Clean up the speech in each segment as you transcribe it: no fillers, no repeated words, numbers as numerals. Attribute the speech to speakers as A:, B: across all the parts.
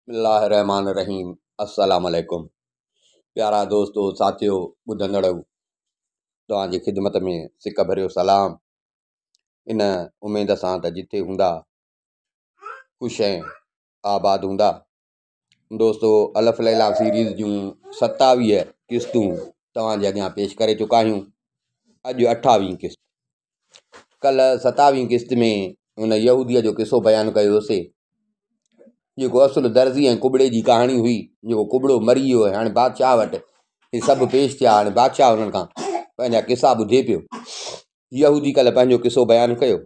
A: بسم الله الرحمن الرحيم السلام عليڪم پيارا دوستو ساٿيو ٻڌندڙو توهان جي خدمت ۾ سڪ ڀريو سلام ان اميد سان ته جتي هوندا خوش ۽ آباد هوندا دوستو الف ليلا سيريز جون 27 قسطون توهان جي اڳيان پيش ڪري چڪا آهيون اڄ 28 قسط ڪلهه ستاويهين قسط ۾ ان يهوديء جو قصو بيان ڪيو هوسي، جيڪو اصل درزي ۽ ڪٻڙي جي ڪهاڻي هئي، جيڪو ڪٻڙو مري ويو ۽ هاڻي بادشاهه وٽ هي سڀ پيش ٿيا، هاڻي بادشاهه انهن کان پنهنجا قصا ٻڌي پيو. يهودي ڪلهه پنهنجو قصو بيان ڪيو،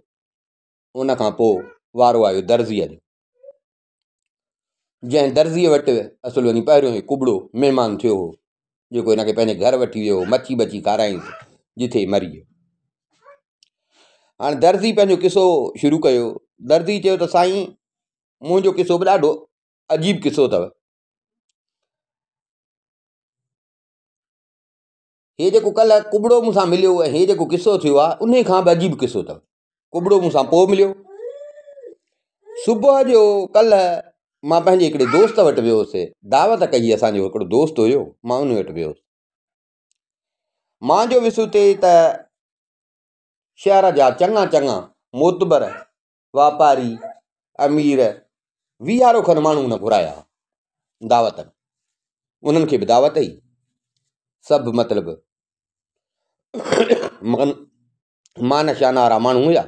A: ان کان پوء وارو آيو درزيء جو. جنهن درزيء وٽ اصل وڃي پهريون هي ڪٻڙو مهمان ٿيو هو، جيڪو هن کي پنهنجي گهر وٺي ويو هو، مڇي ٻڇي کارايائينس، جٿي مري ويو. هاڻي درزي پنهنجو قصو شروع ڪيو. درزي چيو ته سائين منهنجو قصو به ڏاڍو عجيب قصو اٿو. هي جيڪو ڪلهه ڪٻڙو مون سان مليو ۽ هي جيڪو قصو ٿيو آهي انهي کان به عجيب قصو اٿو. ڪٻڙو مون سان پوء مليو. صبح جو ڪلهه مان پنهنجي هڪڙي دوست وٽ ويو هوس. دعوت ڪئي اسان جو هڪڙو دوست هيو، مان ان وٽ ويو هوس. مان جو ويس اتي ته شهر جا چڱا چڱا معتبر واپاري، امير، ويهارو کن ماڻهو هن گهرايا ها دعوت ۾. انهن کي به دعوت هئي. سڀ مطلب مان شان وارا ماڻهو هيا.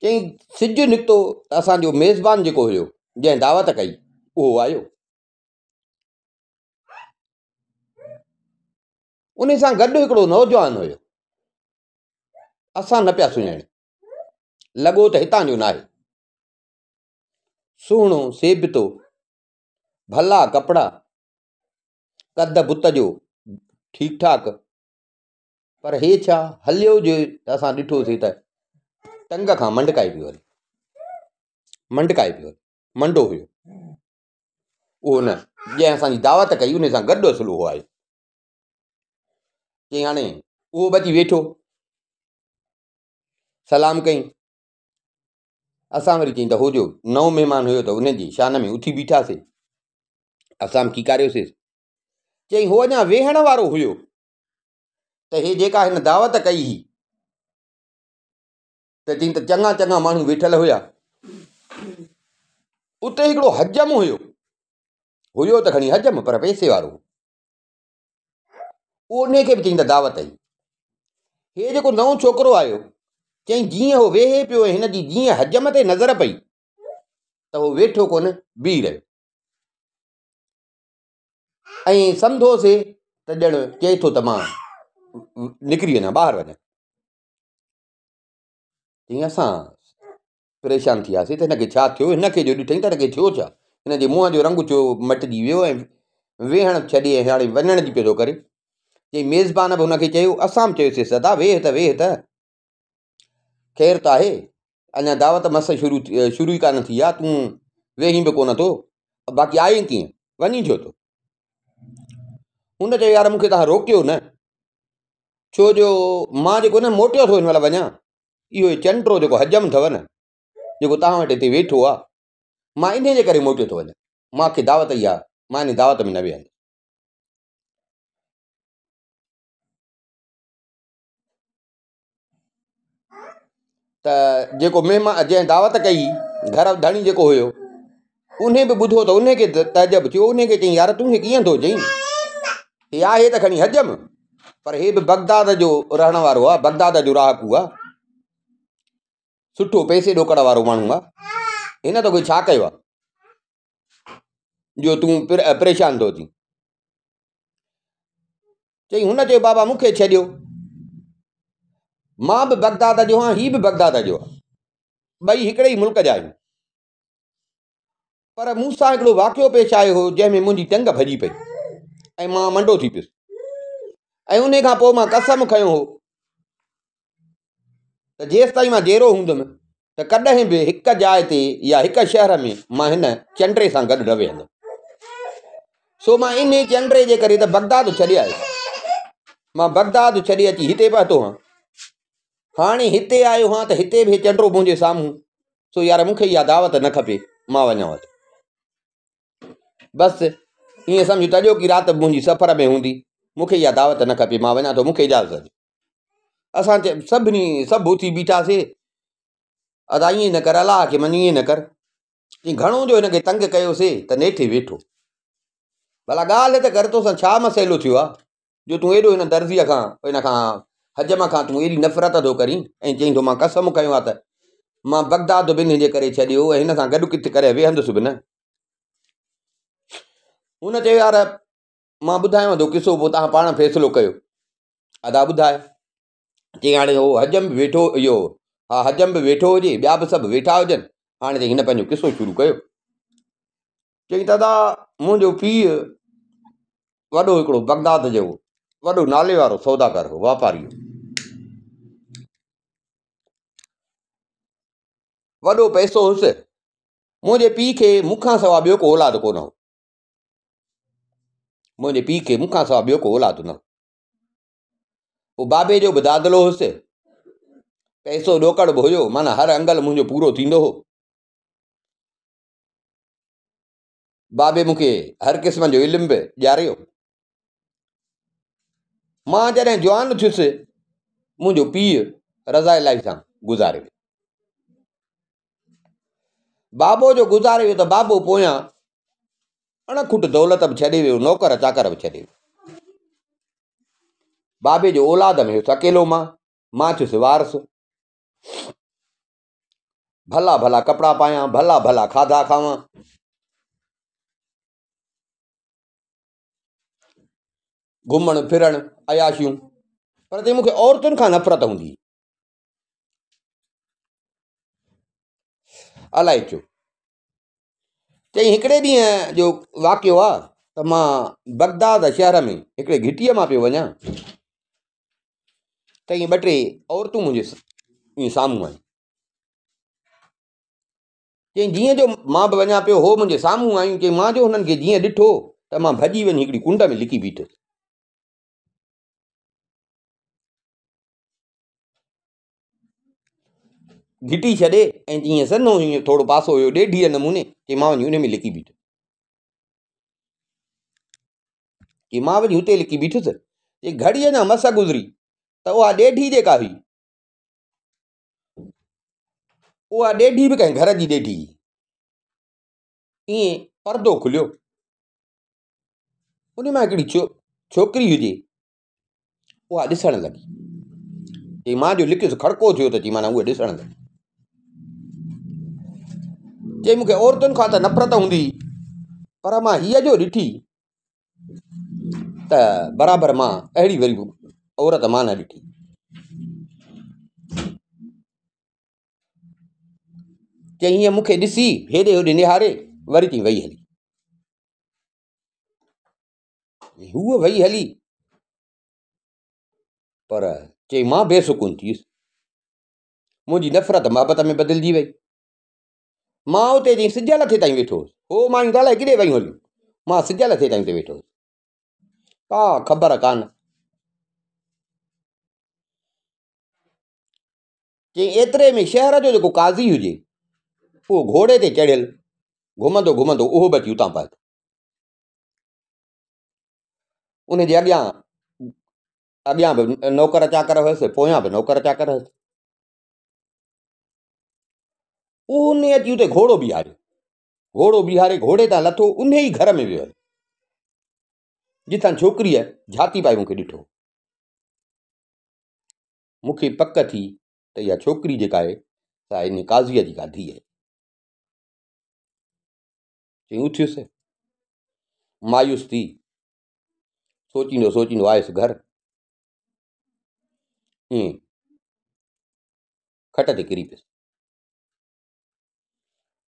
A: چيائين سج نڪتو ته اسان جو ميزبان جيڪو هيو جنهن دعوت ڪئي اهو آيو. ان سان گڏ هڪڙو نوجوان هيو. اسان نه پيا سڃاڻي. لڳو ته هتان جو ناهي. سهڻو سيبتو، ڀلا ڪپڙا، قد بت جو ٺيڪ ٺاڪ، پر هي ڇا هليو جو ته اسان ڏٺوسين ته ٽنگ کان منڊڪائي پيو هلي. منڊڪائي پيو هلي. منڊو هيو. اهو نه جنهن اسان جي دعوت ڪئي ان سان گڏ اصل اهو آيو. چيائين هاڻي اهو به اچي ويٺو. سلام ڪئي. اسان وري چيائين ته هو جو نئون مهمان هيو ته ان جي شان ۾ اٿي بيٺاسي. اسان به کيڪاريوسيس. چيائين هو اڃا ويهڻ وارو هيو ته هي جيڪا هن دعوت ڪئي هئي ته چيائين ته چڱا چڱا ماڻهو ويٺل هيا. اتي هڪڙو حجم هيو. هيو ته کڻي حجم پر پئسي وارو هو. اهو انهي کي به چيائين ته دعوت هئي. هي جيڪو نئون ڇوڪرو آيو، چيائين جيئن هو ويهي پيو ۽ هن جي جيئن حجم تي نظر پئي ته هو ويٺو ڪونه بيهي رهيو ۽ سمجهوسي ته ڄڻ چئي ٿو ته مان نڪري وڃان ٻاهر وڃان. چيائين اسان پريشان ٿي وياسين ته هن کي ڇا ٿيو؟ هن کي جو ڏٺائين ته هن کي ٿيو ڇا؟ هن جي منهن جو رنگ ڇو مٽجي ويو ۽ ويهڻ ڇڏي ۽ هاڻي وڃڻ جي پيو ٿو ڪري. چيائين ميزبان به هن کي چيو، اسان به چيوسينس ادا ويهه ته ويهه ته خير ته آهي، اڃا دعوت مس شروع شروع ئي ڪانه ٿي آهي، تون ويهين به ڪونه ٿو، باقي آئين ڪيئن؟ وڃين ڇو ٿو؟ هن چيو يار مون کي توهان روڪيو نه، ڇو جو مان جيڪو نه موٽيو ٿو هن مهل وڃان. اهو ئي چنڊو جيڪو حجم اٿو نه، جيڪو توهان وٽ هتي ويٺو آ، مان انهيء جي ڪري موٽيو ٿو وڃان. مان کي دعوت ئي آ، مان انهيء دعوت ۾ نه ويهندس. ته جيڪو مهمان جنهن دعوت ڪئي، گهر ڌڻي جيڪو هيو، انهيء به ٻڌو ته انهيء کي تعجب ٿيو. انهيء کي چيائين، يار تون هي ڪيئن ٿو چئين؟ هي آهي ته کڻي حجم، پر هي به بغداد جو رهڻ وارو آ، بغداد جو رهاڪو آ، سٺو پئسي ڏوڪڙ وارو ماڻهو آ، هن توکي ڇا ڪيو آ جو تون پريشان ٿو ٿين؟ چئي هن چيو بابا مون کي ڇڏيو، مان به بغداد جو آهيان، هي به بغداد جو آ، ٻئي هڪڙي ئي ملڪ جا آهيون. پر مون سان هڪڙو واقعو پيش آيو هو جنهن ۾ منهنجي ٽنگ ڀڄي پئي ۽ مان منڊو ٿي پيس ۽ انهي کان پوء مان قسم کنيو هو ته جيستائين مان جيئرو هوندم ته ڪڏهن به هڪ جاء تي يا هڪ شهر ۾ مان هن چنڊي سان گڏ نه ويهندم. سو مان انهي چنڊي جي ڪري ته بغداد ڇڏي آيس. مان بغداد ڇڏي اچي هتي پهتو هان. هاڻي هتي آيو هان ته هتي به هي چنڊو منهنجي سامهون، سو يار مون کي اها دعوت نه کپي، مان وڃان ٿو. بس ائين سمجهه ته اڄوڪي رات به منهنجي سفر ۾ هوندي، مون کي اها دعوت نه کپي، مان وڃان ٿو، مون کي اجازت ڏيو. اسان سڀني سڀ اٿي بيٺاسي، ادا ائين نه ڪر، الله کي مڃ ائين نه ڪر. چي گهڻو جو هن کي تنگ ڪيوسي ته نيٺ ويٺو. ڀلا ڳالهه ته ڪر، توسان ڇا مسئلو ٿيو آ جو تون ايڏو هن درزيء کان، هن کان حجم کان تون ايڏي نفرت ٿو ڪرين ۽ چئين ٿو مان قسم کنيو آ ته مان بغداد به انهيء جي ڪري ڇڏيو ۽ هن سان گڏ ڪٿ ڪري ويهندس به نه. هن چيو يار مان ٻڌايانو ٿو قصو پوء توهان پاڻ فيصلو ڪيو. ادا ٻڌاء. چي هاڻي هو حجم به ويٺو اهو ها حجم به ويٺو هجي ٻيا به سڀ ويٺا هجن. هاڻي چئي هن پنهنجو قصو شروع ڪيو. چئي دادا منهنجو پيء وڏو هڪڙو بغداد جو وڏو نالي وارو سوداگر هو، واپاري هو. وڏو پئسو هوس. منهنجي پيء کي مون کان سوا ٻيو ڪو اولاد ڪونه هو. منهنجي پيء کي مون کان سوا ٻيو ڪو اولاد نه هو. پوء بابي جو به دادلو هوس. پئسو ڏوڪڙ به هيو، معنيٰ هر انگل منهنجو پورو ٿيندو هو. بابي مون کي هر قسم جو علم به ڏياريو. مان جڏهن جوان ٿيس، منهنجو پيء رضا الاهي سان گذاري ويو. بابو جو گذاري ويو ته بابو پويان اڻ کٽ دولت به ڇڏي ويو، نوڪر چاڪر به ڇڏي ويو. بابي جو اولاد ۾ هيس اڪيلو مان، مان ٿيس وارث. ڀلا ڀلا ڪپڙا پايان، ڀلا ڀلا کاڌا کاوان. گهمڻ ڦرڻ، عياشيون. پر چئي مون کي عورتن کان نفرت هوندي هئي. الائي ڇو. چئي هڪڙي ڏينهن جو واقعو آ ته مان بغداد شهر ۾ هڪڙي گهٽيء مان پيو وڃان ته ائين ٻه ٽي عورتون منهنجي ائين سامهون آيون. چئي جيئن جو مان به وڃان پيو هو منهنجي سامهون آيون. چئي مان جو هنن کي جيئن ڏٺو ته مان ڀڄي وڃي هڪڙي ڪنڊ ۾ لڪي بيٺس. گهٽي ڇڏي ۽ جيئن سنهو هيئن ٿورو پاسو هيو ڏيڍيء نموني، چي مان وڃي ان ۾ لڪي بيٺس. چي مان وڃي اتي لڪي بيٺس. چي گهڙي اڃا مس گذري ته اها ڏيڍي جيڪا هئي، اها ڏيڍي به ڪنهن گهر جي ڏيڍي هئي. ائين پردو کليو، ان مان هڪڙي ڇوڪري هجي، اها ڏسڻ لڳي. چي مان جو لڪيس کڙڪو ٿيو ته چي معنيٰ اها ڏسڻ لڳي. چي مون کي عورتن کان ته نفرت هوندي هئي، پر مان هيء جو ڏٺي ته برابر مان اهڙي وري عورت مان نه ڏٺي. چي هيء مون کي ڏسي هيڏي هوڏي نهاري وري چي وئي هلي. هوء وئي هلي پر چئي مان بي سڪون ٿيس. منهنجي نفرت محبت ۾ بدلجي وئي. مان اتي جي سج لٿي تائين ويٺو هوس. هو مايون ته الائي ڪيڏي ويون هليون. مان سج لٿي تائين اتي ويٺو هوس. ڪا خبر ڪانه. چئي ايتري ۾ شهر جو جيڪو قاضي هجي اهو گهوڙي تي چڙهيل گهمندو گهمندو اهو به اچي اتان پهتو. ان جي اڳيان اڳيان به نوڪر چاڪر هيس، پويان به نوڪر چاڪر هيس. ان اچي اتي گهوڙو بيهاريو. گهوڙو بيهاري گهوڙي تان لٿو، ان ئي گهر ۾ ويو جتان ڇوڪريء جهاتي پائي مون کي ڏٺو. مون کي پڪ ٿي ته اها ڇوڪري جيڪا آهي سا ان قاضيء جي ڪا ڌيء آهي. چيائين اٿيس، مايوس ٿي سوچيندو سوچيندو آيس گهر. ائين کٽ تي ڪري پيس.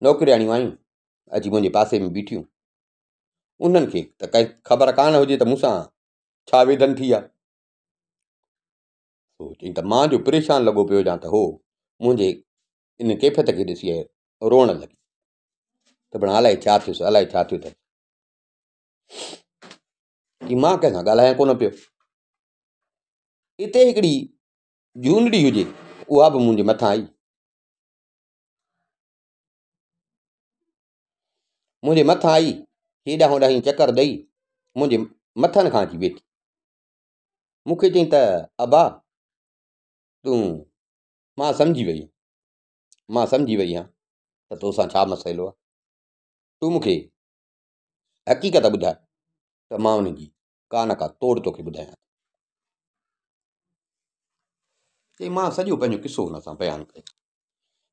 A: نوڪرياڻيون آيون اچي منهنجي پاسي ۾ بيٺيون. انهن کي ته ڪائي خبر ڪانه هجي ته مون سان ڇا ويڌن ٿي آ. سو چئي ته مان جو پريشان لڳو پيو هجان ته هو منهنجي ان ڪيفيت کي ڏسي روئڻ لڳي ته پڻ الائي ڇا ٿيس، الائي ڇا ٿيو اٿس. چي مان ڪنهن سان ڳالهايان ڪونه پيو. اتي هڪڙي جهونڙي هجي، اها به منهنجي مٿان آئي. منهنجي مٿان آئي، هيڏانهن هوڏانهن چڪر ڏئي منهنجي مٿن کان اچي ويٺي. مون کي چيائين ته ابا تون مان سمجهي وئي مان سمجهي وئي آهيان ته توسان ڇا مسئلو آهي. تون مون کي حقيقت ٻڌاء ته مان ان جي ڪا نه ڪا توڙ توکي ٻڌايان. چي مان سڄو پنهنجو قصو هن سان بيان ڪيو.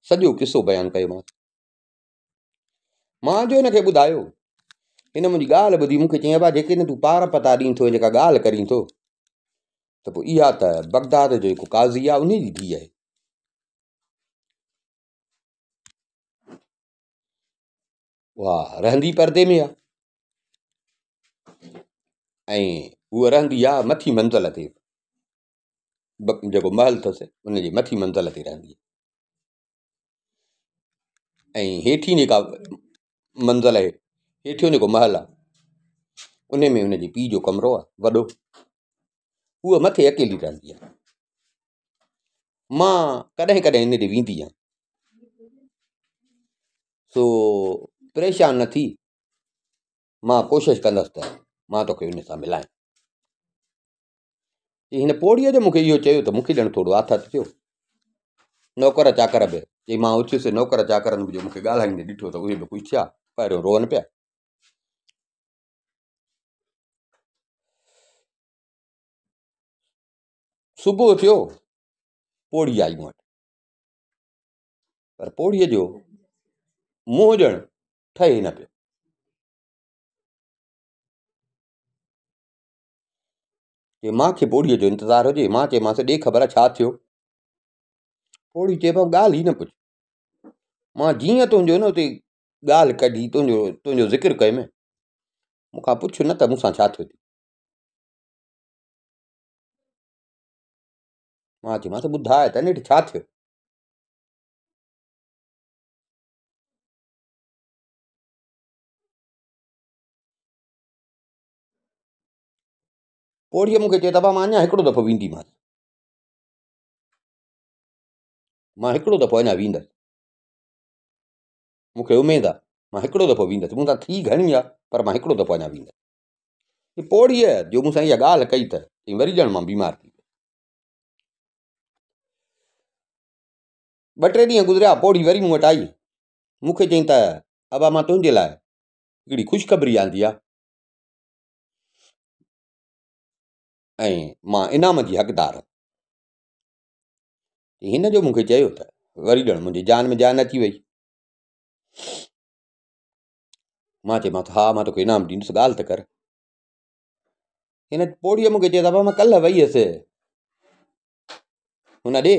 A: سڄو قصو بيان ڪيومانس. مان جو هن کي ٻڌايو، هن منهنجي ڳالهه ٻڌي مون کي چيائين ابا جيڪڏهن تون پار پتا ڏين ٿو جيڪا ڳالهه ڪرين ٿو ته پوء اها ته بغداد جو هڪ قاضي آهي انهي جي ڌيء آهي. اها رهندي پردي ۾ آهي ۽ هوء رهندي آهي مٿي منزل تي جيڪو محل اٿس ان جي مٿي منزل تي رهندي آهي. ۽ هيٺين جيڪا منزل آهي هيٺيون جيڪو محل آهي ان ۾ هن جي پيء جو ڪمرو آهي وڏو هوء مٿي اڪيلي رهندي آهي مان ڪڏهن ڪڏهن ان ڏي ويندي آهيان سو پريشان نه ٿي مان ڪوشش ڪندس ته مان توکي ان سان ملايان هن پوڙهيء جو مون کي اهو چيو ته مون کي ڄڻ ٿورو آٿت ٿيو. نوڪر چاڪر به چي مان اٿيس، نوڪر چاڪرن به جو مون کي ڳالهائيندي ڏٺو ته اهي به خوش ٿيا، پهريون روئن پيا. صبح ٿيو، پوڙهي آئي مون وٽ، پر پوڙهيء جو منهن ڄڻ ٺهي نه پيو. چي مان کي پوڙهيء جو انتظار هجي، مان چيومانس ڏي خبر ڇا ٿيو؟ پوڙهي چئي پيو ڳالهه ئي نه پڇ، مان جيئن تنهنجو نه اتي ڳالهه ڪڍي تنهنجو تنهنجو ذڪر ڪيم، مون کان پڇ نه ته مون سان ڇا ٿيو ٿي؟ مان چيومانس ٻڌاء ته نيٺ ڇا ٿيو؟ پوڙهيء مون کي چيو ته ابا مان اڃا هڪڙو دفعو وينديمانس. مان هڪڙو دفعو اڃا ويندس. مون کي اميد آ مان هڪڙو دفعو ويندس. مون سان ٿي گهڻي آ پر مان هڪڙو دفعو اڃا ويندس. پوڙهيء جو مون سان اها ڳالهه ڪئي ته وري ڄڻ مان بيمار ٿي ويس. ٻه ٽي ڏينهن گذريا، پوڙهي وري مون وٽ آئي. مون کي چيائين ته ابا مان تنهنجي لاء هڪڙي خوشخبري آندي آ. ۽ مان انعام جي حقدار آهيان. هن جو مون کي چيو ته وري ڄڻ منهنجي جان ۾ جان اچي وئي. مان چيومانس ها مان توکي انعام ڏيندس ڳالهه ته ڪر. هن پوڙهيء مون کي چيو ته بابا مان ڪلهه وئي هيس هن ڏي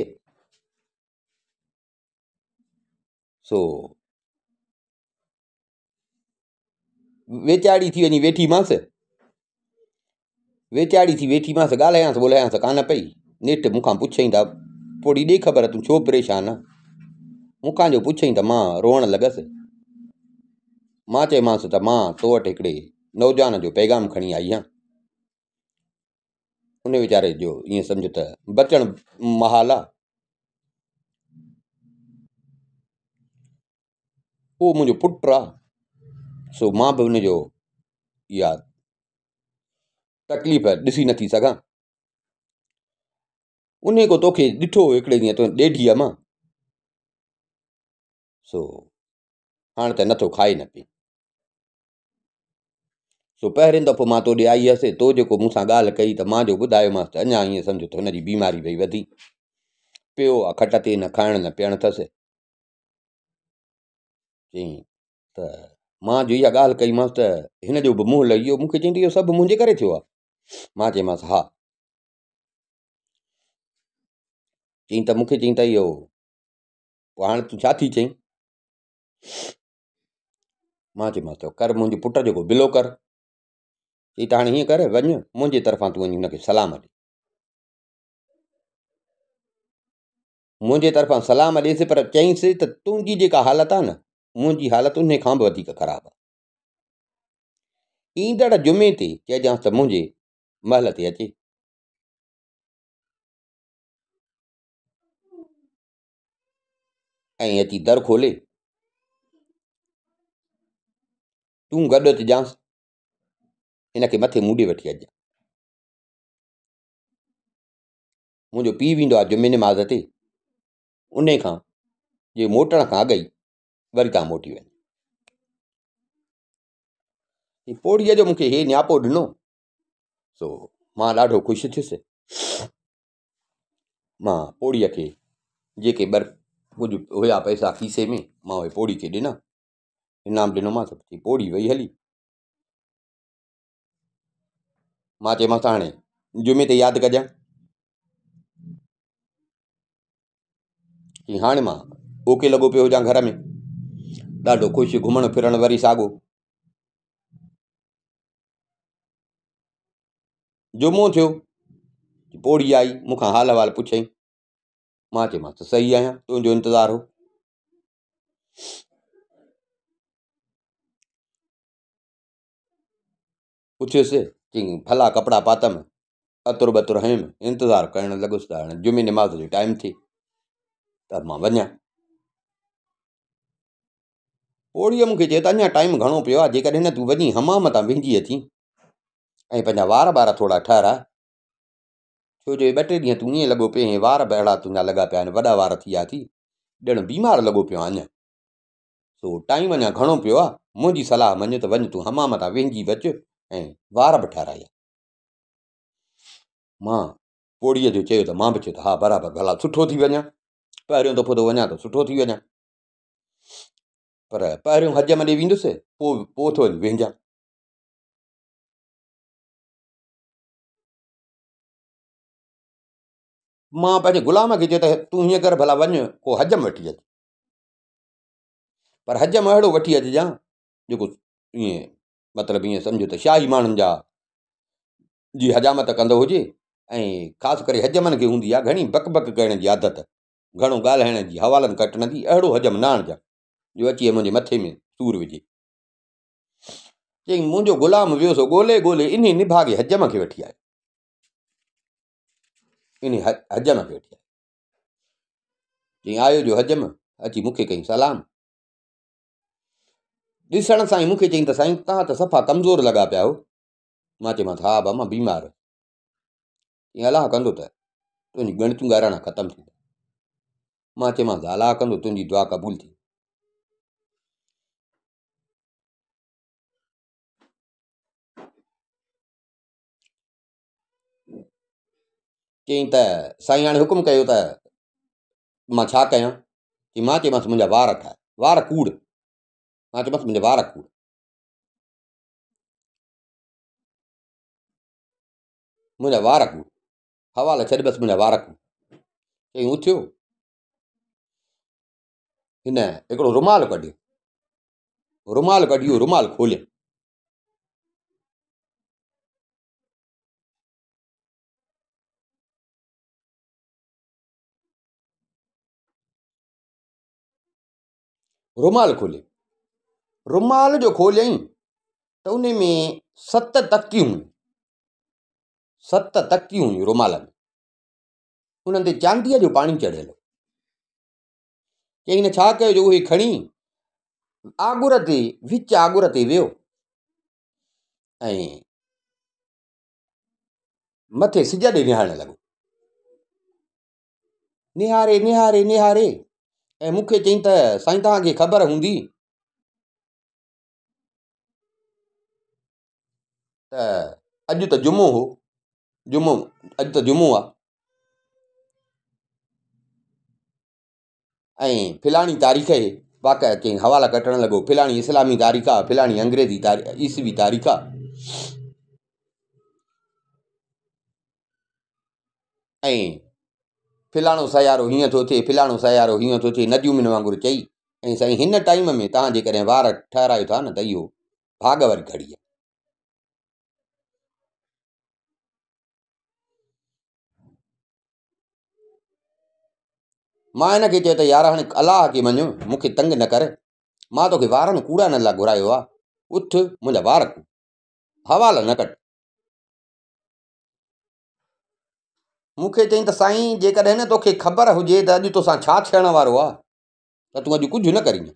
A: سو ويچاڙي ٿي وڃي ويٺي مانس ويچاڙي ٿي ويٺي مانس ڳالهايانس ٻولهايانس ڪانه پئي نيٺ مون کان پڇيائين ته پوڙهي ڏي خبر تون ڇو پريشان آن مون کان جو پڇيائين ته مان روئڻ لڳس مان چيومانس ته مان تو وٽ هڪڙي نوجوان جو پيغام کڻي آئي آهيان ان ويچاري جو ائين سمجهه ته بچڻ محال آ اهو منهنجو پٽ آ سو مان به ان جو اها تڪليف ڏسي نٿي سگهان ان کو توکي ڏٺو هڪڙي ڏينهن تو ڏيڍيء مان سو هاڻ ته نٿو کائي نه پي سو پهرين دفعو مان تو ڏي آئي هيس تو جيڪو مون سان ڳالهه ڪئي ته مان جو ٻڌايومانس ته اڃا ائين سمجهه ته هن جي بيماري وئي وڌي پيو آ کٽ تي نه کائڻ نه پيئڻ اٿس چيائين ته مان جو اها ڳالهه ڪئيمانس ته هن جو به منهن لڳي ويو مون کي چيائين ته اهو سڀ منهنجي ڪري ٿيو آهي مان چيومانس ها چيائين ته مون کي چيائين ته اهو پوء هاڻي تون ڇا ٿي چئين مان چيومانس ته ڪر منهنجي پٽ جو ڪو بلو ڪر چيائين ته هاڻي هيئن ڪر وڃ منهنجي طرفان تون وڃي هن کي سلام ڏي منهنجي طرفان سلام ڏيس پر چئينس ته تنهنجي جيڪا حالت آهي نه منهنجي حالت انهي کان به وڌيڪ خراب آهي. ايندڙ جمعي تي چئجانس ته منهنجي محل تي اچي. ۽ اچي در کولي. تون گڏ اچجانس، هن کي مٿي مون ڏي وٺي اچجان. منهنجو پيء ويندو آهي جمعي نماز تي، انهي کان جي موٽڻ کان اڳ ئي وري تان موٽي وڃ. پوڙهيء جو مون کي هي نياپو ڏنو، سو مان ڏاڍو خوش ٿيس. مان پوڙهيء کي جيڪي ٻه ڪجهه هيا پئسا کيسي ۾ مان اهي پوڙهي کي ڏنا، انعام ڏنومانس. پوڙهي وئي هلي. مان چيومانس ته هاڻي جمعي تي ياد ڪجان. چي هاڻي مان اوڪي لڳو پيو هجان گهر ۾، ڏاڍو خوش، گهمڻ ڦرڻ وري ساڳو. جمعو ٿيو، پوڙهي آئي، مون کان حال احوال پڇيائين. مان چيومانس ته صحيح آهيان، تنهنجو انتظار هو. اٿيس، چيائين ڀلا ڪپڙا پاتم، عطر ٻطر هنيم، انتظار ڪرڻ لڳس ته هاڻي جمعي نماز جو ٽائيم ٿئي ته مان وڃان. پوڙهيء مون کي چيو ته اڃا ٽائيم گهڻو پيو آهي، جيڪڏهن نه تون وڃي حمام تان وهنجي اچين ۽ پنهنجا وار ٻار ٿورا ٺهراء، ڇو جو هي ٻه ٽي ڏينهن تون ائين لڳو پيو آهين، وار به اهڙا تنهنجا لڳا پيا آهن، وڏا وار ٿي ويا اٿئي، ڄڻ بيمار لڳو پيو آهين اڃا. سو ٽائيم اڃا گهڻو پيو آ، منهنجي صلاح مڃ ته وڃ تون حمام تان وهنجي به اچ ۽ وار به ٺهرائي آ. مان پوڙهيء جو چيو ته مان به چيو ته ها برابر ڀلا سٺو ٿي وڃان، پهريون دفعو ٿو وڃان ته سٺو ٿي وڃان، پر پهريون حجم ڏي ويندس پوء پوء ٿو وڃي وهنجان. مان پنهنجي غلام کي چيو ته تون هيئن ڪر ڀلا وڃ ڪو حجم وٺي اچ. پر حجم اهڙو وٺي اچجان جيڪو ائين مطلب ائين سمجهو ته شاهي ماڻهن جا جي حجامت ڪندو هجي ۽ خاص ڪري حجمن کي هوندي آهي گهڻي بڪ بڪ ڪرڻ جي عادت، گهڻو ڳالهائڻ جي، حوالن ڪٽڻ جي، اهڙو حجم نه آڻجان جو اچي منهنجي مٿي ۾ سور وجهي. چيائين منهنجو غلام ويو سو ڳولي ڳولي انهي نڀاڳي حجم کي وٺي آيو. انهي حجم کي وٺي آيو. چيائين آيو جو حجم اچي مون کي ڪيائين سلام. ڏسڻ سان ئي مون کي چيائين ته سائين توهان ته صفا ڪمزور لڳا پيا آهيو. مان چيومانس ها ابا مان بيمار هيس. چيائين الله ڪندو ته تنهنجي ڳڻتيون ڳاراڻا ختم ٿيندا. مان چيومانس الله ڪندو تنهنجي دعا قبول ٿي. چيائين ته سائين هاڻي حڪم ڪيو ته مان ڇا ڪيان؟ چيائين مان چيومانس منهنجا وار ٺاهه، وار ڪوڙ. مان چيومانس منهنجا وار ڪوڙ. منهنجا وار ڪوڙ. حوالا ڇڏ بس منهنجا وار ڪوڙ. چيائين اٿيو. هن هڪڙو رومال ڪڍيو. رومال ڪڍي اهو رومال کوليو. رومال کولي رومال جو کوليائين ته ان ۾ ست تختيون هيون ست تختيون هيون رومال ۾ انهن تي چانديء جو پاڻي چڙهيل هو. چيائين هن ڇا ڪيو جو اهي کڻي آڳر تي وچ آڳر تي ويو ۽ مٿي سج ڏي نهارڻ لڳو. نهاري نهاري نهاري ۽ مون کي چيائين ته سائين توهان کي خبر هوندي ته اڄ ته جمعو هو، جمعو اڄ ته جمعو آ ۽ فلاڻي تاريخ هي واقع چيائين حوالا ڪٽڻ لڳو فلاڻي اسلامي تاريخ آ فلاڻي انگريزي تاريخ عيسوي تاريخ آ ۽ فلاڻو سيارو هيئن ٿو ٿئي فلاڻو سيارو هيئن ٿو ٿئي نجومين وانگر چئي ۽ سائين هن ٽائيم ۾ توهان جيڪڏهن وار ٺهرايو ٿا نه ته اهو ڀاڳ واري گهڙي آهي. مان هن کي چيو ته يار هاڻي الله کي مڃ مون کي تنگ نه ڪر مان توکي وارن ڪوڙائڻ لاء گهرايو آهي اٿ منهنجا وار ڪوڙ حوالا نه ڪٽ. مون کي چيائين ته سائين جيڪڏهن نه توکي خبر هجي ته اڄ توسان ڇا ٿيڻ وارو آهي. ته تون اڄ ڪجهه نه ڪريندين.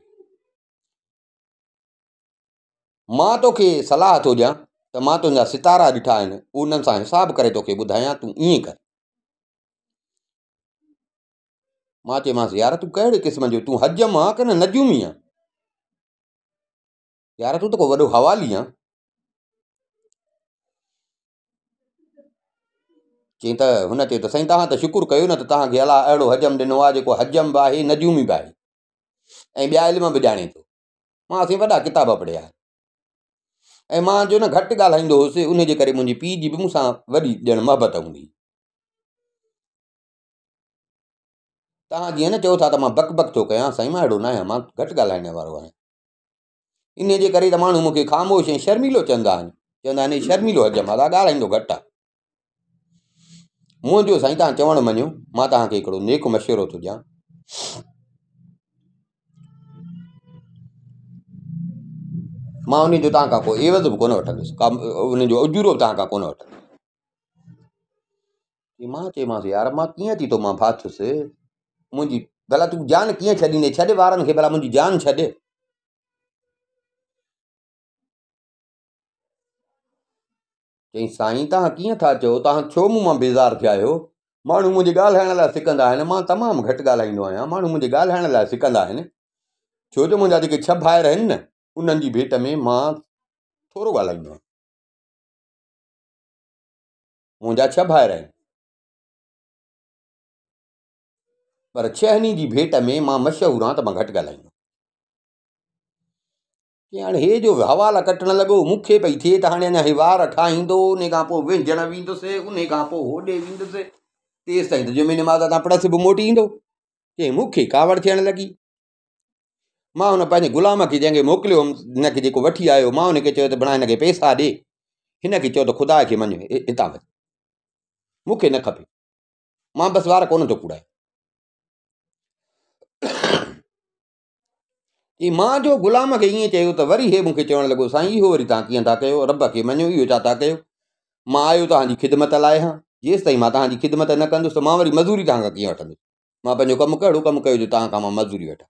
A: مان توکي صلاح ٿو ڏيان ته مان تنهنجا ستارا ڏٺا آهن، انهن سان حساب ڪري توکي ٻڌايان، تون ائين ڪر. مان چيومانس، يار تون ڪهڙي قسم جو، تون حجم آن ڪه نه نجومي آن؟ يار تون ته ڪو وڏو حوالي آن. چيائين ته هن چيو ته سائين توهان ته شڪر ڪيو نه ته توهان کي الله اهڙو حجم ڏنو آهي جيڪو حجم به آهي نجومي به آهي ۽ ٻيا علم به ڄاڻي ٿو. مان سائين وڏا ڪتاب پڙهيا آهن ۽ مان جو نه گهٽ ڳالهائيندو هوس ان جي ڪري منهنجي پيء جي به مون سان وڏي ڄڻ محبت هوندي هئي. توهان جيئن نه چئو ٿا ته مان بڪ بڪ ٿو ڪيان سائين مان اهڙو نه آهيان مان گهٽ ڳالهائڻ وارو آهيان. انهيء جي ڪري ته ماڻهو مون کي خاموش ۽ شرميلو چوندا آهن. چوندا آهن هي شرميلو حجم آهي، ڳالهائيندو گهٽ آهي. منهنجو سائين توهان چوڻ مڃيو، مان توهان کي هڪڙو نيڪ مشورو ٿو ڏيان. مان انهيء جو توهان کان ڪو عيوض به ڪونه وٺندس، ان جو اجورو به توهان کان ڪونه وٺندس. مان چيومانس يار مان ڪيئن اچي تو مان ڦاٿس، منهنجي ڀلا تون جان ڪيئن ڇڏيندين، ڇڏ وارن کي ڀلا منهنجي جان ڇڏ. چيائين سائين توهان ڪيئن ٿا چئو، توهان ڇو مون مان بيزار ٿيا آهيو، ماڻهو منهنجي ڳالهائڻ لاء سڪندا آهن، مان تمام گهٽ ڳالهائيندو آهيان، ماڻهو منهنجي ڳالهائڻ لاء سڪندا آهن، ڇو جو منهنجا جيڪي ڇهه ڀائر آهن نه، انهن جي ڀيٽ ۾ مان ٿورو ڳالهائيندو آهيان. منهنجا ڇهه ڀائر آهن، پر ڇهن جي ڀيٽ ۾ مان مشهور آهيان ته مان گهٽ ڳالهائيندو آهيان. چي هاڻي هي جو حوالا ڪٽڻ لڳو، مون کي پئي ٿئي ته هاڻي اڃا هي وار ٺاهيندو، ان کان پوء وهنجڻ ويندس، ان کان پوء هوڏي ويندس، تيستائين ته جمعي نماز تان پڙس به موٽي ايندو. چي مون کي ڪاوڙ ٿيڻ لڳي. مان هن پنهنجي غلام کي جنهن کي موڪليو هوم، هن کي جيڪو وٺي آيو، مان هن کي چيو ته بڻا هن کي پئسا ڏي. هن کي چيو ته خدا کي مڃ، هتان وڃ، مون کي نه کپي، مان بس وار ڪونه ٿو ڪوڙايان. چي مان جو غلام کي ائين چيو ته وري هي مون کي چوڻ لڳو، سائين اهو وري توهان ڪيئن ٿا ڪيو، رب کي مڃو، اهو ڇا ٿا ڪيو، مان آيو توهان جي خدمت لاء آهيان، جيستائين مان توهان جي خدمت نه ڪندس ته مان وري مزوري توهان کان ڪيئن وٺندس. مان پنهنجو ڪم ڪهڙو ڪم ڪيو جو توهان کان مان مزوري وٺان.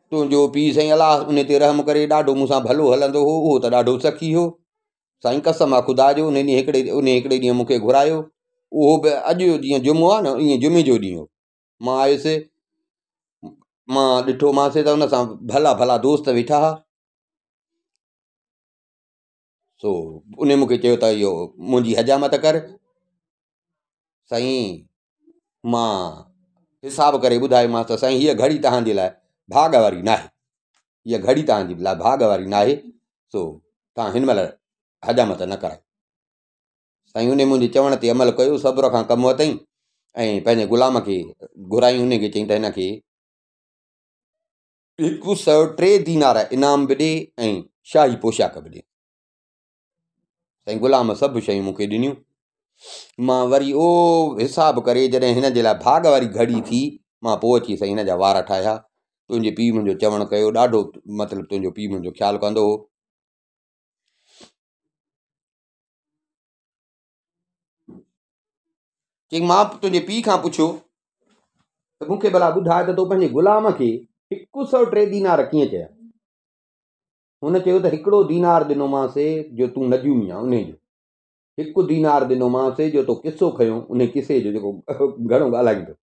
A: تنهنجو پيء سائين الله ان تي رحم ڪري ڏاڍو مون سان ڀلو هلندو هو، اهو ته ڏاڍو سخي هو. سائين قسم آ خدا جو ان ڏينهن هڪڙي ان هڪڙي ڏينهن مون کي گهرايو، اهو به اڄ جو جيئن جمعو آ نه ائين جمعي جو ڏينهن هو. مان آيس، مان ڏٺومانس ته ان سان ڀلا ڀلا دوست ويٺا ها. سو ان مون کي چيو ته اهو منهنجي حجامت ڪر. سائين مان حساب ڪري ٻڌايومانس ته سائين هيء گهڙي توهان جي لاء ڀاڳ واري ناهي، هيء گهڙي توهان جي لاء ڀاڳ واري ناهي، سو توهان هن مهل حجامت نه ڪرايو. سائين ان منهنجي چوڻ تي عمل ڪيو، صبر کان ڪم ورتائين ۽ پنهنجي غلام کي گهرايائين، ان کي چيائين ته هن کي 103 دينار انعام به ڏي ۽ شاهي پوشاڪ به ڏي. سائين غلام سڀ شيون مون کي ڏنيون. مان وري اهو حساب ڪري جڏهن هن جي لاء ڀاڳ واري گهڙي ٿي، مان پوء اچي سائين هن جا وار ٺاهيا. تنهنجي پيء منهنجو چوڻ ڪيو، ڏاڍو مطلب تنهنجو پيء منهنجو خيال ڪندو هو. چيائين مان تنهنجي پيء کان پڇيو ته مون کي ڀلا ٻڌاء ته تو پنهنجي غلام کي 103 دينار ڪيئن چيا؟ هن چيو ته هڪڙو دينار ڏنومانس جو تون نجومي آن انهي جو، هڪ دينار ڏنومانس جو تو قصو کنيو انهي قصي جو جيڪو گهڻو ڳالهائيندو،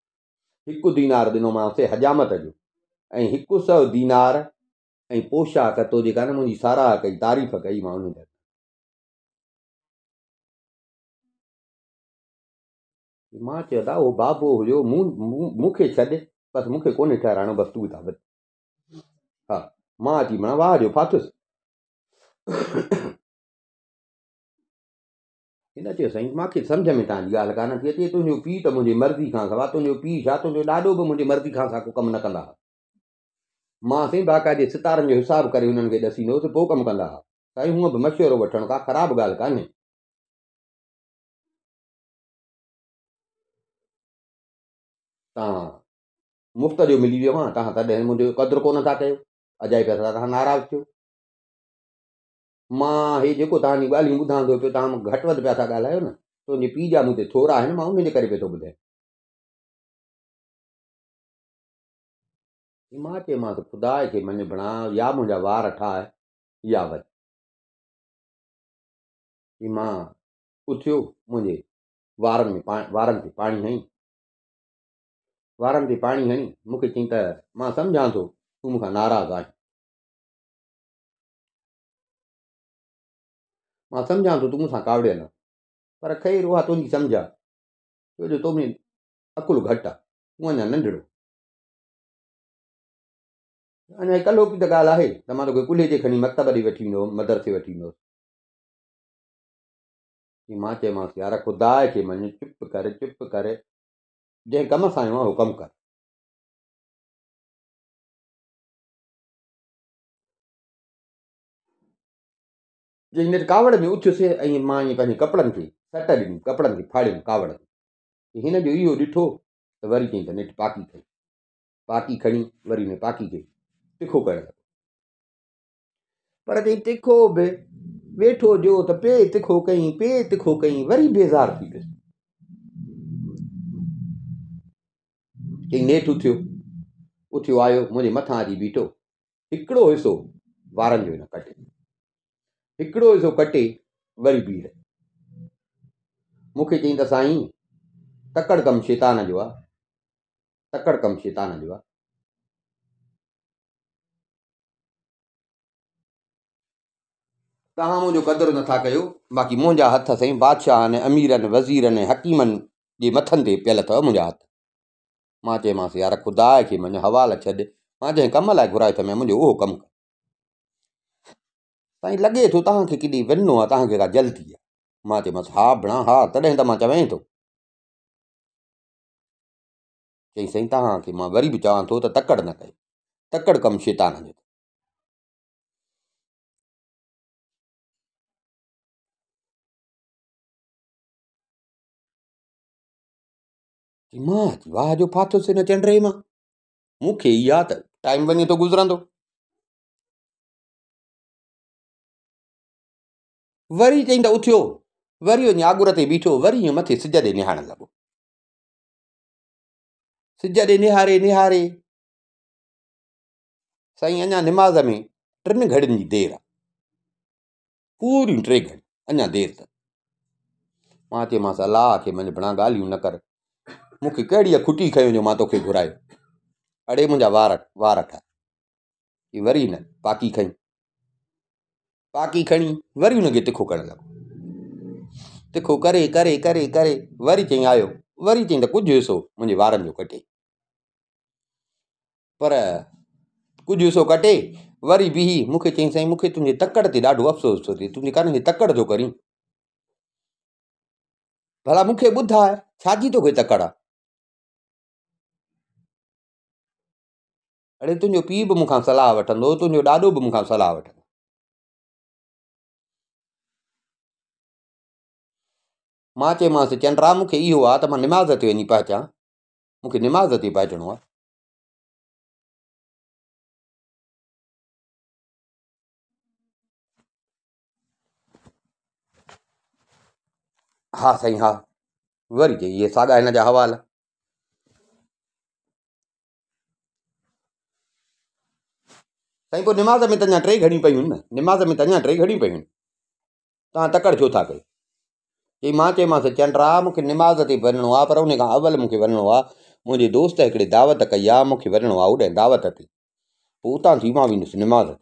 A: هڪ دينار ڏنومانس حجامت جو ۽ هڪ سئو دينار ۽ پوشاڪ تو جيڪا نه منهنجي ساراهه ڪئي، تعريف ڪئي، مان انهي جا. مان چيو ته اهو بابو هيو، مون کي ڇڏ، بس مون کي ڪونهي ٺهرائڻو، بس تون هتان وڃ. ها، مان اچي مڻا واهه جو ڦاٿس. هن چيو سائين مان کي سمجهه ۾ توهان جي ڳالهه ڪانه ٿي اچي، تنهنجو پيء ته منهنجي مرضي کان سوا، تنهنجو پيء ڇا تنهنجو ڏاڏو به منهنجي مرضي کان سوا ڪو ڪم نه ڪندا ها. مان سائين باقاعدي ستارن جو حساب ڪري هنن کي ڏسيندو هوس، پوء ڪم ڪندا ها. سائين هونء به مشورو وٺڻ ڪا خراب ڳالهه ڪانهي. توهان مفت جو ملي ويو هان، توهان تڏهن منهنجو قدر ڪونه ٿا ڪيو، اجائي پيا ٿا توهان ناراض ٿيو. مان هي جيڪو توهان جون ڳالهيون ٻڌان ٿو پيو، توهان گهٽ وڌ پيا ٿا ڳالهايو نه، تنهنجي پيء جا مون تي ٿورا آهن، مان انهن جي ڪري پيو ٿو ٻڌايان. مان چيومانس خدا کي مڃ بڻا يا منهنجا وار ٺاهه يا وڃ. مان اٿيو منهنجي وارن ۾ وارن تي پاڻي هڻي وارن تي پاڻي هڻي مون کي چيائين ته مان سمجهان ٿو تون مون کان ناراض آهين. مان سمجهان ٿو تون مون سان ڪاوڙيل آهين پر خير اها تنهنجي سمجهه آهي ڇو جو تو ۾ عقل گهٽ آهي تون اڃا ننڍڙو اڃا ڪلهوڪي ته ڳالهه آهي ته مان توکي ڪلهي تي کڻي مڪتب ڏي وٺي ويندو هوم مدرسي وٺي ويندو هوس. مان چيومانس يار خدا کي مڃ چپ ڪر چپ ڪر جنهن ڪم سان آيو آهيان اهو ڪم ڪر. جي هن ڪاوڙ ۾ اٿيس ۽ مان ائين پنهنجي ڪپڙن کي سٽ ڏني، ڪپڙن کي ڦاڙيم ڪاوڙ ۾. هن جو اهو ڏٺو ته وري چيائين ته نيٺ پاڪي کڻي. پاڪي کڻي وري هن پاڪي کي تکو ڪرڻ لڳو. پر چيائين تکو به ويٺو جو ته پي تکو ڪيائين، پي تکو ڪيائين، وري بيزار ٿي پيس. چيائين نيٺ اٿيو، اٿيو آيو منهنجي مٿان اچي بيٺو. هڪڙو حصو وارن جو هن ڪٽي هڪڙو حصو ڪٽي وري بيهي رهيو. مون کي چيائين ته سائين تڪڙ ڪم شيطان جو آ، تڪڙ ڪم شيطان جو آ. توهان منهنجو قدر نٿا ڪيو، باقي منهنجا هٿ سائين بادشاهن، اميرن، وزيرن ۽ حڪيمن جي مٿن تي پيل اٿو منهنجا هٿ. مان چيومانس، يار خدا کي مڃ، حوالا ڇڏ، مان جنهن ڪم لاء گهرايو اٿم منهنجو اهو ڪم ڪر. سائين لڳي ٿو توهان کي ڪيڏي وڃڻو آهي، توهان کي ڪا جلدي آهي. مان چيومانس، ها ڀڻا ها، تڏهن ته مان چوين ٿو. چيائين، سائين توهان کي مان وري به چوان ٿو ته تڪڙ نه ڪيو، تڪڙ ڪم شيطان جو اٿو. مان اچي واهه جو ڦاٿس هن چنڊري مان. مون کي اها ته ٽائيم وڃي ٿو گذرندو. وري چئين ته اٿيو، وري وڃي آڳر تي بيٺو، وري ائين مٿي سج ڏي نهارڻ لڳو. سج ڏي نهاري نهاري سائين اڃا نماز ۾ ٽن گهڙين جي دير آ. پوريون ٽي گهڙيون اڃا دير اٿس. مان چيومانس الله کي مڃ بڻا ڳالهيون نه ڪر. مون کي ڪهڙيء کٽي کنيو جو مان توکي گهرايو. اڙي منهنجا وار وار ٺاهه. هي وري هن پاڪي کنئي. پاڪي کڻي وري هن کي تکو ڪرڻ لڳو. تکو ڪري ڪري ڪري ڪري وري چئين آيو. وري چئين ته ڪجهه حصو منهنجي وارن جو ڪٽي. پر ڪجهه حصو ڪٽي وري بيهي مون کي چيائين سائين مون کي تنهنجي تڪڙ تي ڏاڍو افسوس ٿو ٿئي تون جيڪا نه تڪڙ ٿو ڪرين ڀلا مون کي ٻڌاء ڇا جي توکي تڪڙ آ؟ اڙي تنهنجو پيء به مون کان صلاح وٺندو تنهنجو ڏاڏو به مون کان صلاح وٺندو. مان چيومانس چنڊ مون کي اهو آ ته مان نماز تي وڃي پهچان مون کي نماز تي پهچڻو آ. ها سائين ها وري چئي اهي ساڳا هن جا حوال. سائين پوء نماز ۾ ته اڃا ٽي گهڙيون پيون آهن نه نماز ۾ ته اڃا ٽي گهڙيون پيون آهن توهان تڪڙ ڇو ٿا ڪيو؟ چئي مان چيومانس چنڊ آ مون کي نماز تي وڃڻو آ پر ان کان اول مون کي وڃڻو آ منهنجي دوست هڪڙي دعوت ڪئي آ مون کي وڃڻو آ اوڏانهن دعوت تي پوء اتان ٿي مان ويندس نماز تي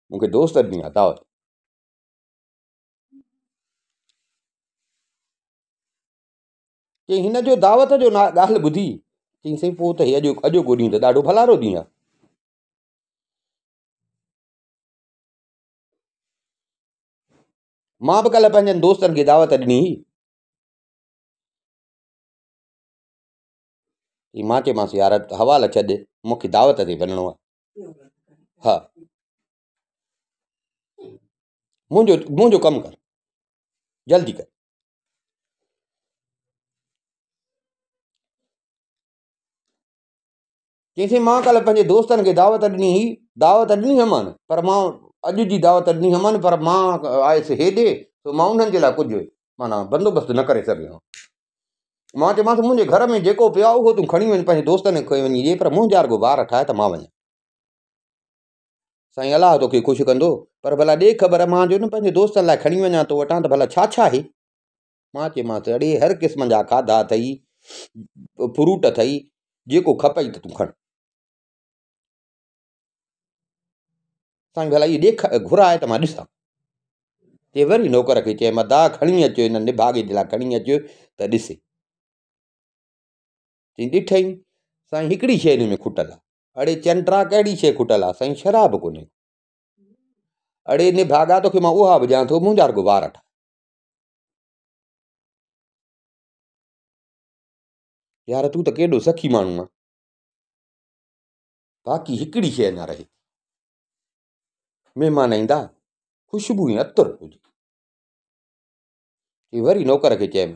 A: مون کي دوست ڏني آ دعوت. چئي هن جو دعوت جو ڳالهه ٻڌي چئي سائين پوء ته هي اڄوڪو ڏينهن ته ڏاڍو ڀلارو ڏينهن آ. مان به ڪلهه پنهنجن دوستن کي دعوت ڏني هئي. مان چيومانس يار حوالا ڇڏ مون کي دعوت تي وڃڻو آهي. ها منهنجو منهنجو ڪم ڪر جلدي ڪر. چيائين سائين مان ڪالهه پنهنجي دوستن کي دعوت ڏني هئي، دعوت ڏني هئم پر مان اڄ جي دعوت ڏني هئم پر مان آيس هيڏي سو مان انهن جي لاء ڪجهه معنيٰ بندوبست نه ڪري سگهيو هئم. مان چيومانس منهنجي گهر ۾ جيڪو پيو آهي اهو تون کڻي وڃ پنهنجي دوستن کي وڃي ڏي پر منهنجا رڳو وار ٺاهه ته مان وڃان. سائين الله توکي خوش ڪندو پر ڀلا ڏي خبر مان جو نه پنهنجي دوستن لاء کڻي وڃان تو وٽان ته ڀلا ڇا ڇا آهي؟ مان چيومانس اڙي هر قسم جا کاڌا اٿئي فروٽ اٿئي جيڪو کپئي ته تون کڻ. سائين ڀلا اهي ڏيک گهراء ته مان ڏسان. چي وري نوڪر کي چيم ادا کڻي اچ هن نڀاڳي جي لاء کڻي اچ ته ڏسي. چي ڏٺئي سائين هڪڙي شيء هن ۾ کٽل آ. اڙي چنڊا ڪهڙي شيء کٽل آ؟ سائين شراب ڪونهي. اڙي نڀاڳا توکي مان اها به ڏيان ٿو منهنجا رڳو وار ٺاهه. يار تون ته ڪيڏو سخي ماڻهو آن. باقي هڪڙي شيء اڃا رهي. مهمان ايندا، خوشبو ۽ عطر هجي. چي وري نوڪر کي چيم،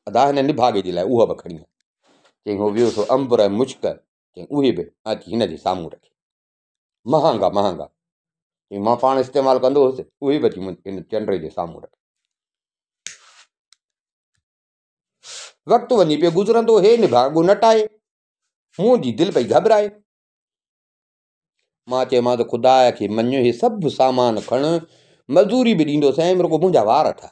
A: ادا هن نڀاڳي جي لاء اها به کڻي آ. چيائين هو ويو سو عنبر ۽ مشڪ، چيائين اهي به اچي هن جي سامهون رکي. مهانگا مهانگا. چيائين مان پاڻ استعمال ڪندو هوس، اهي به اچي هن چنڊ جي سامهون رکي. وقت وڃي پيو گذرندو، هي نڀاڳو نٽائي. منهنجي دل پئي گهٻرائي. مان چيومانس ته خدا کي مڃ، هي سڀ سامان کڻ، مزوري به ڏيندوسانء، رڳو منهنجا وار ٺاهه.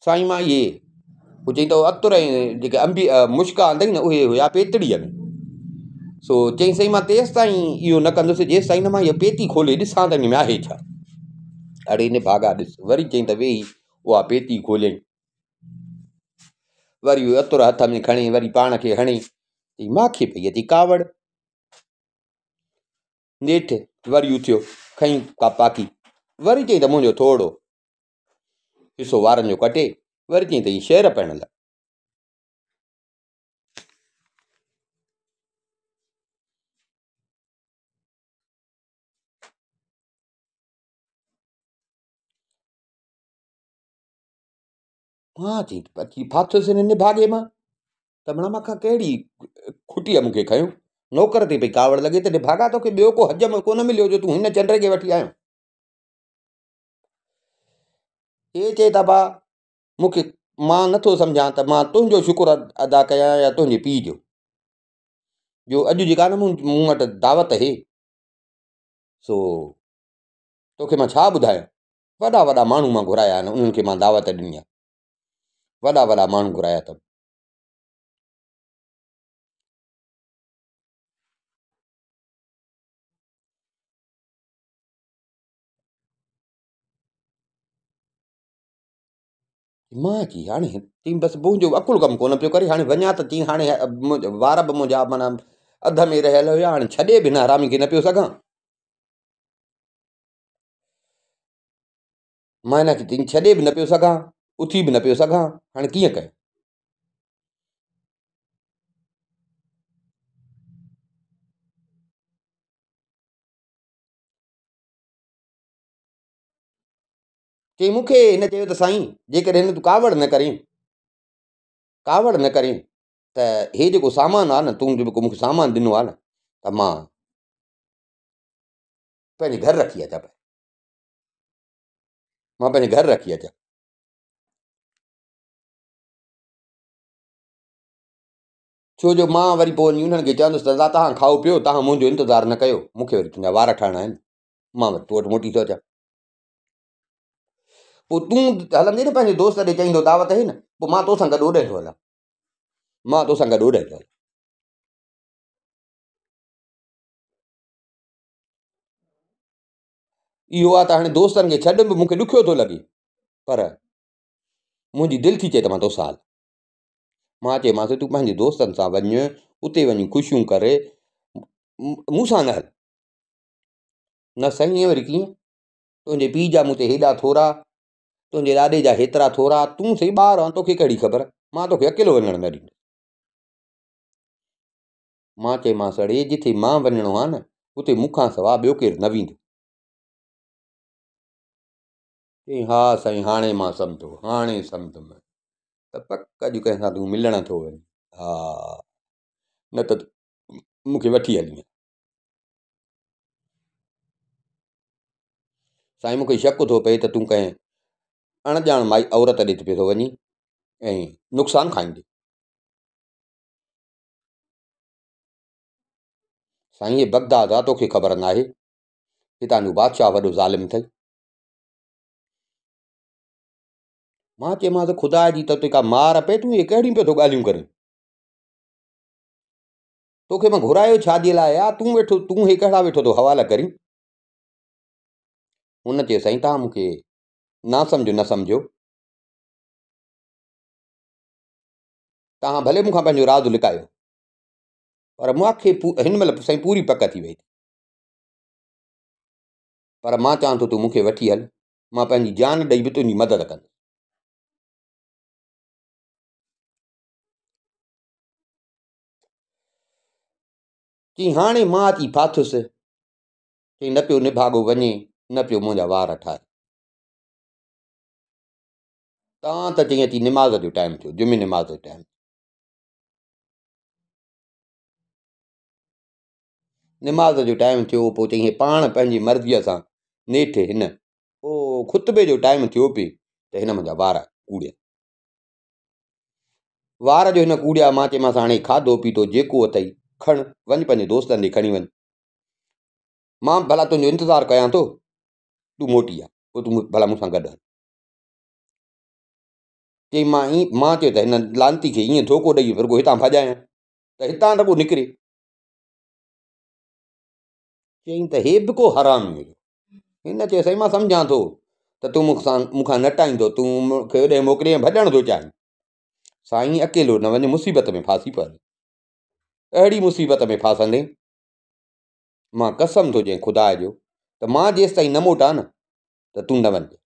A: سائين مان اهي هو چئي ته عطر ۽ جيڪي انبي مشڪ آندئي نه اهي هيا پيتڙيء ۾ سو چئي سائين مان تيستائين اهو نه ڪندس جيستائين نه مان اها پيتي کولي ڏسان ته ان ۾ آهي ڇا اڙي نڀاڳا ڏس وري چئي ته ويهي اها پيتي کوليائين وري اهو عطر هٿ ۾ کڻي وري پاڻ کي هڻي چئي ماکي پئي اچي ڪاوڙ نيٺ وري اٿيو کئي ڪا پاڪي وري چئي ته منهنجو ٿورڙو حصو وارن جو ڪٽي وري چيائين ته هي شعر پڙهڻ لڳ. مان چئي اچي ڦاٿس هن نڀاڳي مان ته مڙا مان کان ڪهڙي کٽيء مون کي کنيو. نوڪر تي پئي ڪاوڙ لڳي ته نڀاڳا توکي ٻيو ڪو حجم ڪونه مليو جو تون هن چنڊ کي وٺي آيو. هي چئي ته ابا مون کي مان نٿو سمجهان ته مان تنهنجو شڪر ادا ڪيان يا تنهنجي پيء جو جو اڄ جيڪا نه مون وٽ دعوت هي سو توکي مان ڇا ٻڌايان وڏا وڏا ماڻهو مان گهرايا آهن انهن کي مان دعوت ڏني آهي وڏا وڏا ماڻهو گهرايا اٿم مان چي هاڻي چئي بس منهنجو عقل ڪم ڪونه پيو ڪري هاڻي وڃان ته چئي هاڻي وار به منهنجا معنيٰ اڌ ۾ رهيل هيا هاڻي ڇڏي به هن حرامي کي نه پيو سگهان مان هن کي چئي ڇڏي به نه پيو سگهان اٿي به نه پيو سگهان هاڻي ڪيئن ڪيان چيائين مون کي هن چيو ته سائين جيڪڏهن هن تون ڪاوڙ نه ڪرين ڪاوڙ نه ڪرين ته هي جيڪو سامان آهي نه تون جيڪو مون کي سامان ڏنو آهي نه ته مان پنهنجي گهر رکي اچان پيا مان پنهنجي گهر رکي اچان ڇو جو مان وري پوء وڃي انهن کي چوندس ته دادا توهان کائو پيو توهان منهنجو انتظار نه ڪيو مون کي وري تنهنجا وار ٺاهڻا آهن مان وري تو وٽ موٽي ٿو اچان پوء تون هلندين نه پنهنجي دوست ڏي چئيندو دعوت آهي نه پوء مان توسان گڏ اوڏانهن ٿو هلان مان توسان گڏ اوڏانهن ٿو هلان اهو آ ته هاڻي دوستن کي ڇڏ به مون کي ڏکيو ٿو لڳي پر منهنجي دل ٿي چئي ته مان توسان هلان مان چيومانس تون پنهنجي دوستن سان وڃ اتي وڃي خوشيون ڪر مون سان نه هل نه سائين ائين وري ڪيئن تنهنجي پيء جا مون تي هيڏا ٿورا تنهنجي ڏاڏي جا هيترا ٿورا تون سائين ٻار آن توکي ڪهڙي خبر مان توکي اڪيلو وڃڻ نه ڏيندس مان چيومانس اڙي جٿي مان وڃڻو آ نه اتي مون کان سوا ٻيو ڪير نه ويندو چيائين ها سائين هاڻي مان سمجهو هاڻي سمجهيم ته پڪ اڄ ڪنهن سان تون ملڻ ٿو وڃين ها نه ته مون کي وٺي هلين ها. سائين مون کي شڪ ٿو پئي ته تون ڪنهن اڻ ڄاڻ مائي عورت ڏي پيو ٿو وڃين ۽ نقصان کائيندين. سائين هي بغداد آ توکي خبر ناهي، هتان جو بادشاهه وڏو ظالم اٿئي. مان چيومانس خدا جي تو تي ڪا مار پئي تون اهي ڪهڙيون پيو ٿو ڳالهيون ڪرين. توکي مان گهرايو ڇا جي لاء آ تون ويٺو تون هي ڪهڙا ويٺو ٿو حوالا ڪرين. هن چيو سائين توهان مون کي نا سمجهو نه سمجهو. توهان ڀلي مون کان پنهنجو راز لڪايو پر مون کي هن مهل سائين پوري پڪ ٿي وئي پر مان چوان ٿو تون مون کي وٺي هل مان پنهنجي جان ڏئي به تنهنجي مدد ڪندس. چي هاڻي مان اچي ڦاٿس، چي نه پيو نڀاڳو وڃي، نه پيو منهنجا وار ٺاهي. تان ته چئي اچي نماز جو ٽائيم ٿيو، جمعي نماز جو ٽائيم. نماز جو ٽائيم ٿيو پوء چئي پاڻ پنهنجي مرضيء سان نيٺ هن او خطبي جو ٽائيم ٿيو پئي ته هن منهنجا وار ڪوڙيا. وار جو هن ڪوڙيا مان چيمانس هاڻي کاڌو پيتو جيڪو اٿئي کڻ وڃ پنهنجي دوستن ڏي کڻي وڃ. مان ڀلا تنهنجو انتظار ڪيان ٿو تون موٽي آ پوء تون ڀلا مون سان گڏ هل. چئي مان ائين مان چيو ته هن لعنتي کي ائين ڌوڪو ڏئي رڳو هتان ڀڄايان ته هتان رڳو نڪري. چيائين ته هي به ڪو حرامي هجي. هن چيو سائين مان سمجهان ٿو ته تون مون سان مون کان نٽائيندو تون مون کي هوڏي موڪلي ۽ ڀڄڻ ٿو چاهين. سائين اڪيلو نه وڃ مصيبت ۾ ڦاسي پوندين. اهڙي مصيبت ۾ ڦاسندين مان قسم ٿو ڏيان خدا جو ته مان جيستائين نه موٽان نه ته تون نه وڃجانء.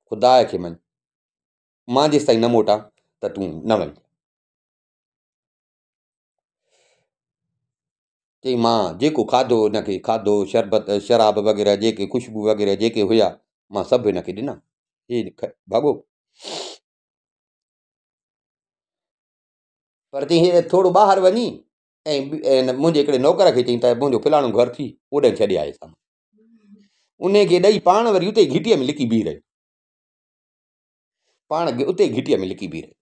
A: خدا کي مڃ مان جيستائين نه موٽان ته تون نه وڃجانء. چئي مان جيڪو کاڌو هن کي کاڌو شربت شراب وغيره جيڪي خوشبو وغيره جيڪي هيا مان سڀ هن کي ڏنا هي ڀڳو پر چئي هي ٿورو ٻاهر وڃي ۽ منهنجي هڪڙي نوڪر کي چئي ته منهنجو فلاڻو گهر ٿي اوڏانهن ڇڏي آيس ان کي ڏئي پاڻ وري اتي گهٽيء ۾ لڪي بيهي رهيو پاڻ اتي گهٽيء ۾ لڪي بيهي رهيو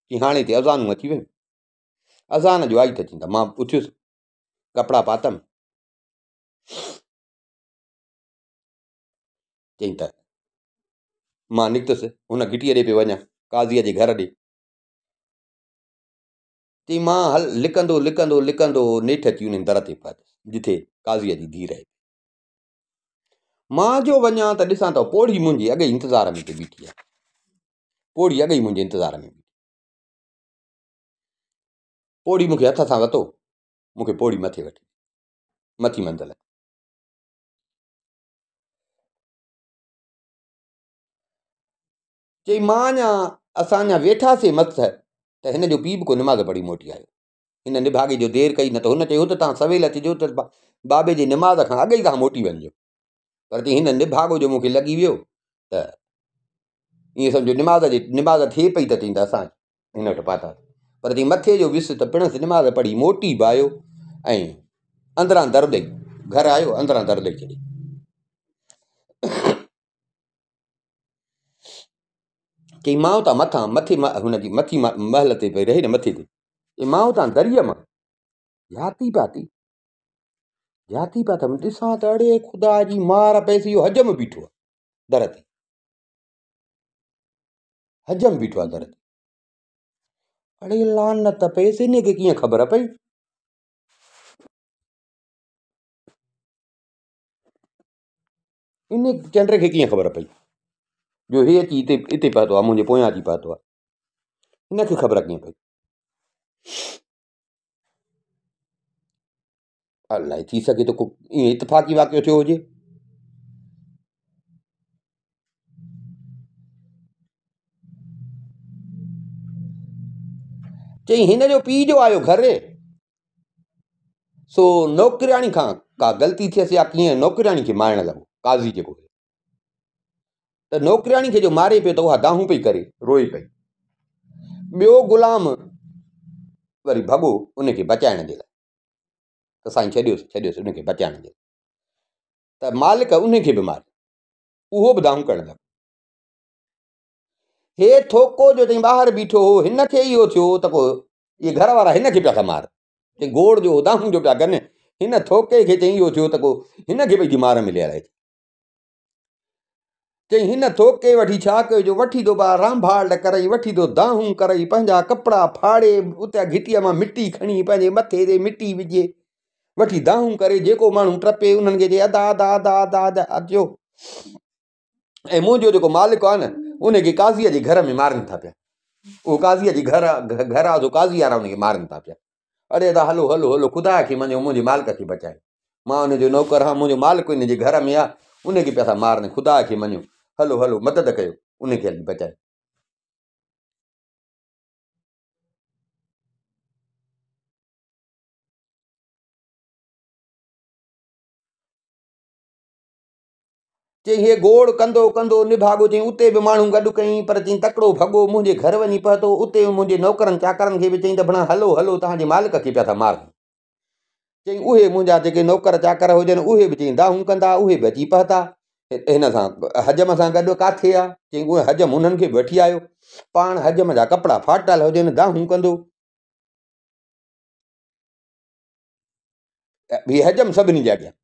A: چي هاڻي هتي اذانون اچي ويون. اذان جو آئي ته چيندا مان اٿيس ڪپڙا پاتم چئي ته مان نڪتس هن گهٽيء ڏي پيو وڃان قاضيء جي گهر ڏي چئي مان هل لڪندو لڪندو لڪندو نيٺ اچي ان در تي پهتس جتي قاضيء جي ڌيء رهي مان جو وڃان ته ڏسان ته پوڙهي منهنجي اڳي انتظار ۾ پئي بيٺي آهي پوڙهي اڳي ئي منهنجي انتظار ۾ بيٺي. پوڙهي مون کي هٿ سان وتو، مون کي پوڙهي مٿي وٺي مٿي منزل تي. چئي مان اڃا اسان اڃا ويٺاسين مس ته هن جو پيء به ڪو نماز پڙهي موٽي آيو. هن نڀاڳي جو دير ڪئي نه ته هن چيو ته توهان سويل اچجو ته بابي جي نماز کان اڳ ئي توهان موٽي وڃجو. پر جي هن نڀاڳو جو مون کي لڳي ويو ته ائين سمجهو نماز جي نماز ٿئي پئي ته چئي ته اسان هن وٽ پهتاسين پر جي مٿي جو وس ته پڻس نماز پڙهي موٽي به آيو ۽ اندران در ڏئي گهر آيو اندران در ڏئي ڇڏي چئي مان اتان مٿان مٿي هن جي مٿي محل تي پئي رهي نه مٿي تي چئي مان اتان دريء مان جهاتي پاتي جهاتي پاتم ڏسان ته اڙي خدا جي مار پئسي اهو حجم بيٺو آهي در تي حجم بيٺو آهي در تي اڙي لعنت پئسي ان کي ڪيئن خبر پئي ان چنڊ کي ڪيئن خبر پئي جو هي اچي هتي هتي پهتو آهي منهنجي پويان اچي پهتو آهي هن کي خبر ڪيئن پئي الائي ٿي سگهي ٿو ڪو ائين اتفاقي واقعو ٿيو هجي. چئي هن جو پيء جو آيو گهر سو نوڪرياڻي کان ڪا غلطي ٿيس يا ڪيئن نوڪرياڻي کي مارڻ لڳو قاضي جيڪو هيو ته نوڪرياڻي کي جو ماري پيو ته اها دانهون پئي ڪري روئي پئي ٻيو غلام وري ڀڳو ان کي بچائڻ جي لاء ته سائين ڇڏيوس ڇڏيوس ان کي بچائڻ جي لاء. ته مالڪ ان کي به ماريو. اهو به دانهون ڪرڻ لڳو. هي ٿوڪو جو چئي ٻاهر بيٺو هو، هن کي اهو ٿيو ته ڪو اهي گهر وارا هن کي پيا ٿا مارن. چئي گوڙ جو دانهون جو پيا ڪن. هن ٿوڪي کي چئي اهو ٿيو ته ڪو هن کي پئي ٿي مار ملي الائي ڇا. چئي هن ٿوڪي وٺي ڇا ڪيو جو وٺي ٿو ٻاهر رانڀاڙ ڪرئي، وٺي ٿو دانهون ڪرئي، پنهنجا ڪپڙا ڦاڙي، اتان گهٽيء مان مٽي کڻي پنهنجي مٿي تي مٽي وجهي، وٺي دانهون ڪري، جيڪو ماڻهو ٽپي انهن کي چئي ادا ادا ادا ادا ادا اچو ۽ منهنجو جيڪو مالڪ آهي نه ان کي قاضيء جي گهر ۾ مارن ٿا پيا. اهو قاضيء جي گهر گهر آهي سو قاضي وارا ان کي مارن ٿا پيا. اڙي ادا هلو هلو هلو خدا کي مڃو منهنجي مالڪ کي بچايو. مان ان جو نوڪر آهيان منهنجو مالڪ ان جي گهر ۾ آهي ان کي پيا ٿا مارن خدا کي مڃو هلو هلو مدد ڪيو ان کي هلي بچايو. چيائين هي گوڙ ڪندو ڪندو نڀاڳو چيائين اتي به ماڻهو گڏ ڪيائين پر چيائين تڪڙو ڀڳو منهنجي گهر وڃي پهتو اتي منهنجي نوڪرن چاڪرن کي به چيائين ته ڀڻا هلو هلو توهان جي مالڪ کي پيا ٿا مارن چيائين اهي منهنجا جيڪي نوڪر چاڪر هجن اهي به چيائين دانهون ڪندا اهي به اچي پهتا هن سان حجم سان گڏ ڪاٿي آ چيائين اهي حجم انهن کي به وٺي آيو پاڻ حجم جا ڪپڙا ڦاٽل هجن دانهون ڪندو هي حجم سڀني جي اڳيان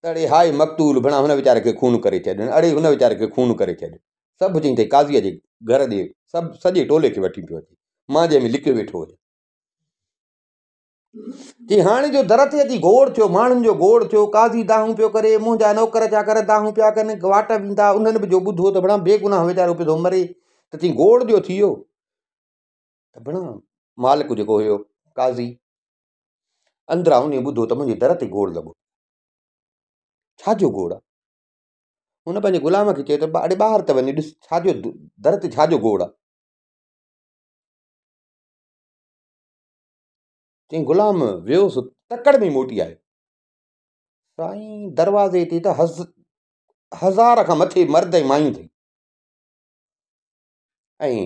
A: ته اڙي هاء مقتول ڀڻا هن ويچاري کي خون ڪري ڇڏ اڙي هن ويچاري کي خون ڪري ڇڏ سڀ چئين ته قاضيء جي گهر ڏي سڀ سڄي ٽولي کي وٺي پيو اچي مان جنهن ۾ لڪيو ويٺو هجان چي هاڻي جو در تي اچي گوڙ ٿيو ماڻهن جو گوڙ ٿيو قاضي دانهون پيو ڪري منهنجا نوڪر چاڪر دانهون پيا ڪن واٽ ويندا انهن به جو ٻڌو ته ڀڻا بيگناهه ويچارو پيو ٿو مري ته چئين گوڙ جو ٿي ويو ته ڀڻا مالڪ جيڪو هيو قاضي اندران انهيء ٻڌو ته منهنجي در تي گوڙ لڳو. ڇا جو گوڙ آ؟ هن پنهنجي غلام کي چيو ته اڙي ٻاهر ته وڃي ڏس ڇا جو در تي ڇا جو گوڙ آ؟ چيائين غلام ويو سو تڪڙ ۾ موٽي آيو. سائين دروازي تي ته هزار کان مٿي مرد ۽ مايون اٿئي ۽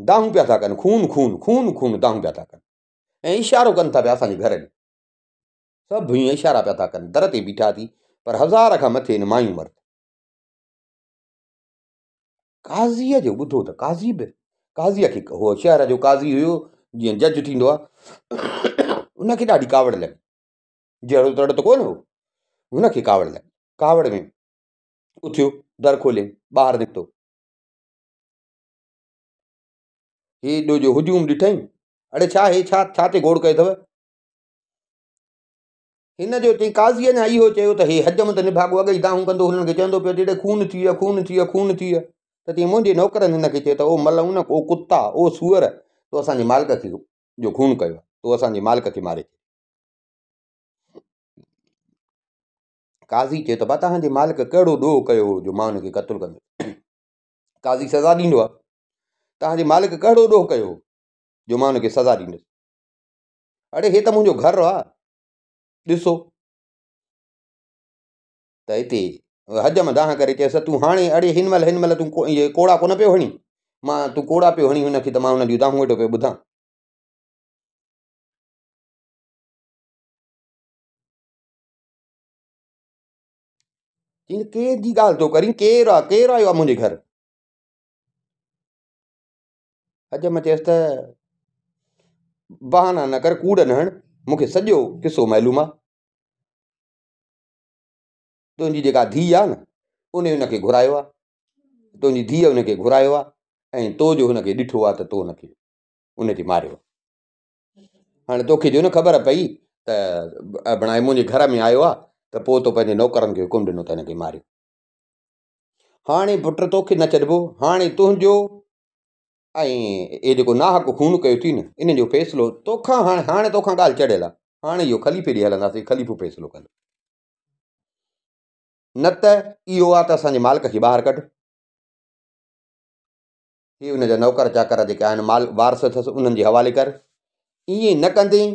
A: دانهون پيا ٿا ڪن خون خون خون خون دانهون پيا ٿا ڪن. ۽ اشارو ڪن ٿا پيا اسان جي گهر ڏي. سڀ ائين اشارا پيا ٿا ڪن. در تي بيٺا ٿي پر هزار کان مٿي آهن مايون مرد. قاضيء جو ٻڌو ته قاضي به قاضيء کي هو شهر جو قاضي هيو جيئن جج ٿيندو آهي ان کي ڏاڍي ڪاوڙ لڳي. جهڙو تهڙو ته ڪونه هو. هن کي ڪاوڙ لڳي. ڪاوڙ ۾ اٿيو در کولي ٻاهر نڪتو. هيڏو جو هجوم ڏٺائين، اڙي ڇا هي ڇا ڇا تي گوڙ ڪيو اٿو؟ هن جو چئي قاضي اڃا اهو چيو ته هي حجم ته نڀاڳو اڳ ئي دانهون ڪندو هنن کي چوندو پيو اچي خون ٿي ويو خون ٿي ويو خون ٿي ويو ته چئي منهنجي نوڪرن هن کي چيو ته او ملعون او ڪتا او سوئر تو اسان جي مالڪ کي جو خون ڪيو تو اسان جي مالڪ کي ماري ڇڏيو. قاضي چيو ته با توهان جي مالڪ ڪهڙو ڏوهه ڪيو هو جو مان هن کي قتل ڪندس؟ قاضي سزا ڏيندو آهي. توهان جي مالڪ ڪهڙو ڏوهه ڪيو هو جو مان هن کي سزا ڏيندس؟ اڙي هي ته منهنجو گهر آ ڏسو ته هتي حجم دانهن ڪري چيس تون هاڻي اڙي هن مهل هن مهل تون اهي ڪوڙا ڪونه پيو هڻين مان تون ڪوڙا پيو هڻين هن کي ته مان هن جون دانهون ويٺو پيو ٻڌان چيائين ڪير جي ڳالهه ٿو ڪرين ڪير آ ڪير آيو آ منهنجي گهر حجم چيس ته بهانا نه ڪر ڪوڙ نه هڻ مون کي سڄو قصو معلوم آ تنهنجي جيڪا ڌيء آ نه ان هن کي گهرايو آ تنهنجي ڌيء هن کي گهرايو آ ۽ تو جو هن کي ڏٺو آ ته تو هن کي ان کي ماريو آ هاڻي توکي جو نه خبر پئي ته بڻائي منهنجي گهر ۾ آيو آ ته پوء تو پنهنجي نوڪرن کي حڪم ڏنو ته هن کي ماريو. هاڻي پٽ توکي نه ڇڏبو، هاڻي تنهنجو ۽ هي جيڪو ناحق خون ڪيو اٿئي نه ان جو فيصلو توکان هاڻي هاڻي توکان ڳالهه چڙهيل آ، هاڻي اهو خليفي ڏي هلنداسين، خليفو فيصلو ڪندو. نه ته اهو آ ته اسان جي مالڪ کي ٻاهر ڪڍ. هي ان جا نوڪر چاڪر جيڪي آهن مال وارث اٿس انهن جي حوالي ڪر. ائين نه ڪندين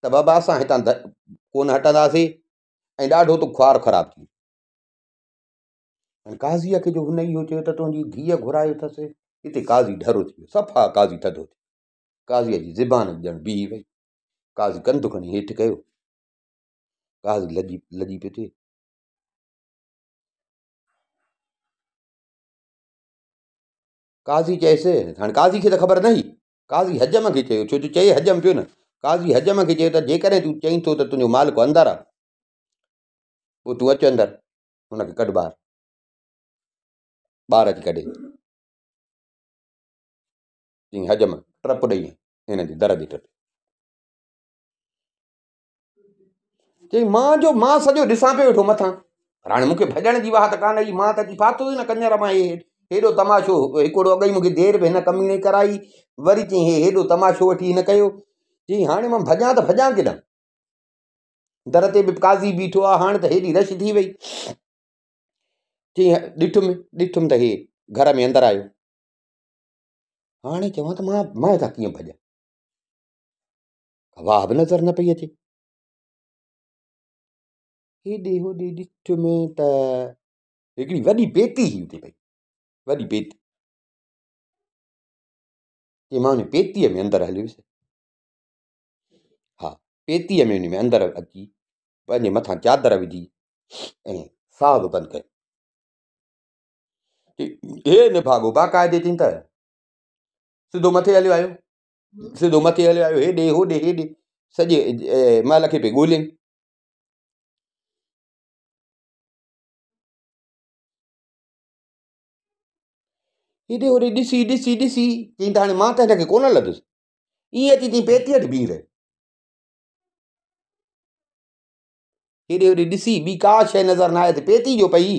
A: ته بابا اسان هتان ڪونه هٽنداسين ۽ ڏاڍو تون خوار خراب ٿي. ۽ قاضيء کي جو هن اهو چيو ته تنهنجي ڌيء گهرايو اٿس، اتي قاضي ڍرو ٿي ويو، صفا قاضي ٿڌو ٿي ويو. قاضيء جي زبان ڄڻ بيهي وئي. قاضي ڪنڌ کڻي هيٺ ڪيو. قاضي لڄي لڄي پيو ٿئي. قاضي چيس، هاڻي قاضي کي ته خبر نه هئي. قاضي حجم کي چيو، ڇو جو چئي حجم پيو نه. قاضي حجم کي چيو ته جيڪڏهن تون چئين ٿو ته تنهنجو مالڪ اندر آ، پوء تون اچ اندر، هن کي ڪڍ ٻاهر. ٻاهر اچي ڪڍي. چيائين حجم ٽپ ڏئي هن جي در تي ٽپي. چيائين مان جو مان سڄو ڏسان پيو ويٺو مٿان، پر هاڻي مون کي ڀڄڻ جي واهه ته ڪانه هئي، مان ته اچي ڦاٿو هيس نه ڪڃر مان. هي هيڏو تماشو هڪڙو اڳ ئي مون کي دير به هن ڪميڻي ڪرائي، وري چيائين هي هيڏو تماشو وٺي هن ڪيو. چيائين هاڻي مان ڀڄان ته ڀڄان ڪيڏانهن؟ در تي به قاضي بيٺو آهي، هاڻي ته هيڏي رش ٿي وئي. چيائين ڏٺم ڏٺم ته هي گهر ۾ اندر آيو. هاڻي چوان ته مان مان هتان ڪيئن ڀڄان؟ واهه به نظر نه پئي اچي. هيڏي هوڏي ڏٺم ته هڪڙي وڏي پيتي هئي اتي پئي، وڏي پيتي. چي مان ان پيتيء ۾ اندر هليو ويس. ها پيتيء ۾ ان ۾ اندر اچي پنهنجي مٿان چادر وجهي ۽ ساهه به بند ڪيو. هي نڀاڳو باقاعدي چئين ته سڌو مٿي هليو آيو. سڌو مٿي هليو آيو، هيڏي هوڏي هيڏي سڄي محل کي پئي ڳولين. هيڏي هوڏي ڏسي ڏسي ڏسي چئين ته هاڻي مان ته هن کي ڪونه لڌس. ائين اچي چئين پيتي وٽ بيهي رهيو. هيڏي هوڏي ڏسي ٻي ڪا شيء نظر نه آئي ته پيتي جو پئي.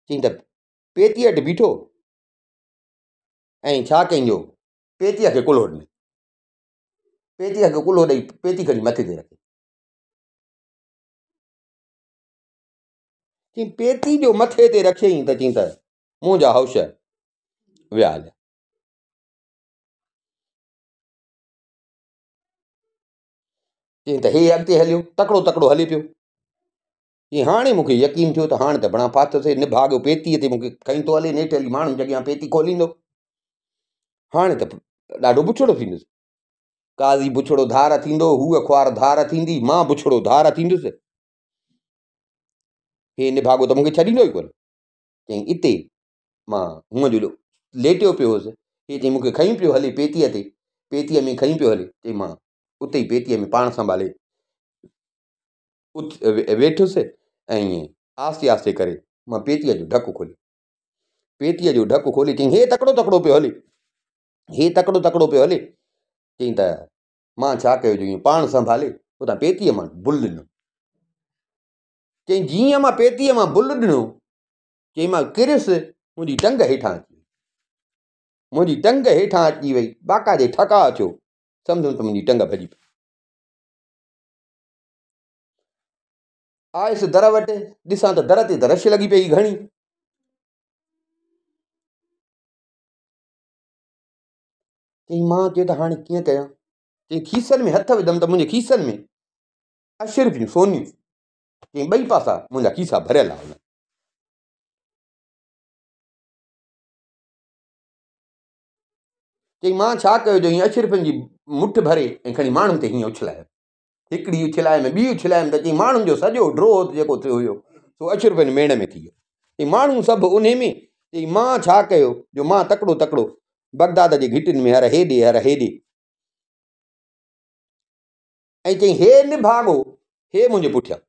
A: چئين ته پيتي وٽ بيٺو ۽ ڇا ڪئين جو پيتيء کي ڪلهو ڏني. پيتيء کي ڪلهو ڏئي پيتي کڻي مٿي تي رکي. چئين پيتي جو مٿي تي رکيائين ته چئين ته منهنجا هوش ويا هليا. چئين ته هي اڳتي هليو، تڪڙو تڪڙو هلي پيو. چيائين هاڻي مون کي يقين ٿيو ته هاڻي ته بڻا ڦاٿس، نڀاڳو پيتيء تي مون کي کڻي ٿو هلي، نيٺ هلي ماڻهن جي اڳيان پيتي کوليندو. هاڻي ته ڏاڍو بڇڙو ٿيندس. قاضي بڇڙو ڌار ٿيندو، هوء خوار ڌار ٿيندي، مان بڇڙو ڌار ٿيندس. هي نڀاڳو ته مون کي ڇڏيندو ئي ڪونه. چيائين اتي مان هونء جو ليٽيو پيو هوس، هي چيائين مون کي کڻي پيو هلي پيتيء تي، پيتيء ۾ کڻي پيو هلي. چيائين مان اتي ئي پيتيء ۾ پاڻ سنڀالي ويٺس ۽ ائين آهستي آهستي ڪري مان پيتيء جو ڍڪ کوليو. پيتيء جو ڍڪ کولي چيائين هي تڪڙو تڪڙو پيو هلي، هي تڪڙو تڪڙو پيو هلي. چيائين ته مان ڇا ڪيو جو ائين پاڻ سنڀالي اتان پيتيء مان بل ڏنو. چيائين جيئن مان پيتيء مان بل ڏنو، چيائين مان ڪريس، منهنجي ٽنگ هيٺان اچي وئي. منهنجي ٽنگ هيٺان اچي وئي، باقاعدي ٺڪاء ٿيو، سمجهيم ته منهنجي ٽنگ ڀڄي پئي. آيس در وٽ، ڏسان ته در تي ته رش لڳي پئي گهڻي. چيائين مان چيو ته هاڻي ڪيئن ڪيان؟ چيائين کيسن ۾ هٿ وڌم ته منهنجي کيسن ۾ اشرفيون سونيون. چيائين ٻئي پاسا منهنجا کيسا ڀريل آهن. چيائين مان ڇا ڪيو جو هيئن اشرفين جي مٺ ڀري ۽ کڻي ماڻهن تي هيئن اڇلايم. هڪڙي اڇلايم ٻي اڇلايم ته چيائين ماڻهن جو سڄو ڊروهه جيڪو ٿيو هيو سو اشرفين ميڙ ۾ ٿي ويو. چيائين ماڻهو سڀ انهي ۾. چيائين مان ڇا ڪيو جو مان تڪڙو تڪڙو بغداد جي گهٽين ۾ هر هيڏي هر هيڏي. ۽ چيائين هي نڀاڳو هي منهنجي پٺيان.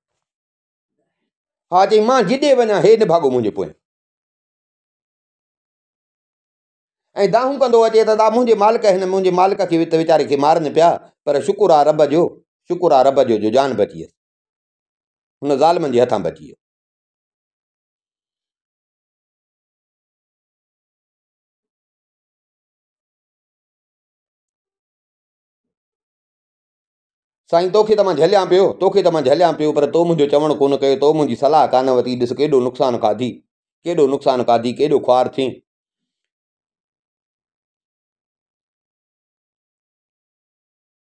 A: ها چيائين مان جيڏي وڃان هي نڀاڳو منهنجي پويان. ۽ دانهون ڪندو اچي ته دا منهنجي مالڪ هن منهنجي مالڪ کي ته ويچاري کي مارن پيا پر شڪر آ رب جو شڪر آ رب جو جو جان بچي ويس هن ظالمن جي هٿان بچي ويو. سائين توکي ته مان جهليان پيو، توکي ته مان جهليان پيو، پر تو منهنجو چوڻ ڪونه ڪيو، تو منهنجي صلاح ڪانه ورتي، ڏس ڪيڏو نقصان کاڌي، ڪيڏو نقصان کاڌي، ڪيڏو خوار ٿئين.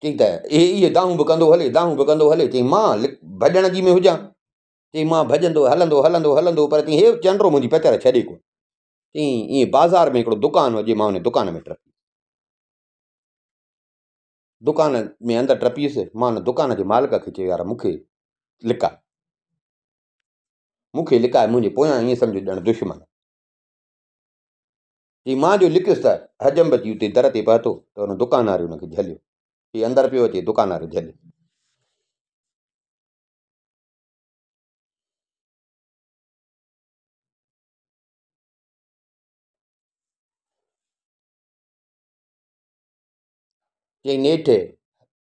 A: چئي ته اهي اهي دانهون به ڪندو هلي، دانهون به ڪندو هلي، چئي مان ڀڄڻ جي ۾ هجان، چئي مان ڀڄندو هلندو هلندو هلندو، پر چئي هي چنڊو منهنجي پچر ڇڏي ڪونه. چئي ائين بازار ۾ هڪڙو دڪان هجي، مان ان دڪان ۾ ٽپي. دڪان ۾ اندر ٽپيس، مان ان دڪان جي مالڪ کي چيو يار مون کي لڪاء، مون کي لڪاء، منهنجي پويان ائين سمجهه ڄڻ دشمن. چي مان جو لڪيس ته حجم به اچي اتي در تي پهتو ته ان دڪان واري ان کي جهليو. چي اندر پيو اچي دڪان واري جهليو. چيائين نيٺ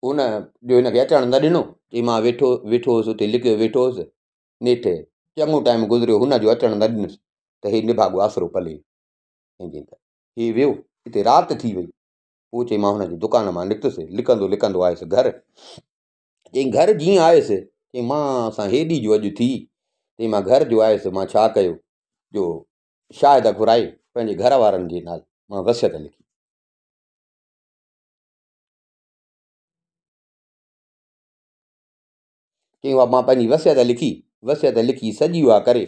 A: ان جو هن کي اچڻ نه ڏنو. چي مان ويٺو ويٺو هوس اتي لڪيو ويٺو هوس. نيٺ چڱو ٽائيم گذريو هن جو اچڻ نه ڏنس ته هي نڀاڳو آسرو پلي هي ويو اتي رات ٿي وئي. پوء چئي مان هن جي دڪان مان نڪتس لڪندو لڪندو آيس گهر. چئي گهر جيئن آيس چئي مان سان هيڏي جو اڄ ٿي. چئي مان گهر جو آيس مان ڇا ڪيو جو شاهد گهرائي پنهنجي گهر وارن جي نالي مان وصيت لکي. چئي اها مان پنهنجي وصيت لکي، وصيت لکي سڄي اها ڪري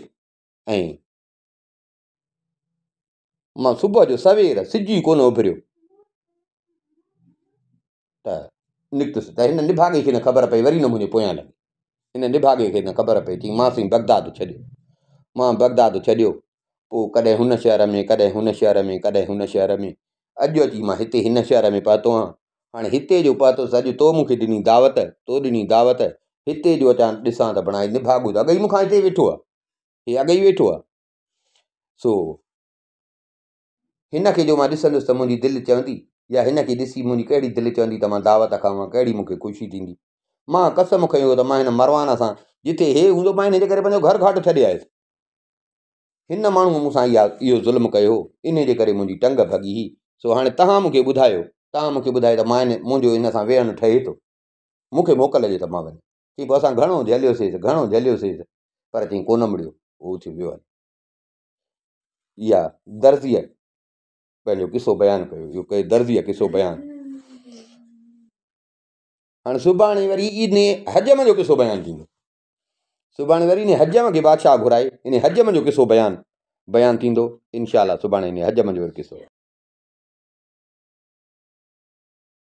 A: ۽ مان صبح جو سوير سج ئي ڪونه اڀريو ته نڪتس ته هن نڀاڳي کي نه خبر پئي وري نه منهنجي پويان لڳي. هن نڀاڳي کي نه خبر پئي چئي مان سائين بغداد ڇڏيو. مان بغداد ڇڏيو پوء ڪڏهن هن شهر ۾ ڪڏهن هن شهر ۾ ڪڏهن هن شهر ۾ اڄ اچي مان هتي هن شهر ۾ پهتو آهيان. هاڻي هتي جو پهتس اڄ تو مون کي ڏني دعوت، تو ڏني دعوت، هتي جو اچان ڏسان ته بڻائي نڀاڳو ته اڳ ئي مون کان هتي ويٺو آهي. هي اڳ ئي ويٺو آهي. سو هن کي جو مان ڏسندس ته منهنجي دل چوندي يا هن کي ڏسي منهنجي ڪهڙي دل چوندي ته مان دعوت کاوان، ڪهڙي مون کي خوشي ٿيندي. مان قسم کنيو هو ته مان هن مروان سان جتي هي هوندو مان هن جي ڪري پنهنجو گهر گهاٽ ڇڏي آيس. هن ماڻهوء مون سان اها اهو ظلم ڪيو هو، انهي جي ڪري منهنجي ٽنگ ڀڳي هئي. سو هاڻي توهان مون کي ٻڌايو، توهان مون کي ٻڌايو ته مان هن منهنجو هن سان ويهڻ ٺهي ٿو؟ مون کي موڪل ڏيو ته مان وڃان. چيائين پوء اسان گهڻو جهليوسيس، گهڻو جهليوسيس، پر چيائين ڪونه مڙيو، هو اٿي ويو هليو. اها درزيء پنهنجو قصو بيان ڪيو، اهو ڪيو درزيء قصو بيان. هاڻي سڀاڻي وري انهي حجم جو قصو بيان ٿيندو. سڀاڻي وري انهي حجم کي بادشاهه گهرائي انهي حجم جو قصو بيان بيان ٿيندو انشاء الله سڀاڻي انهي حجم جو وري قصو.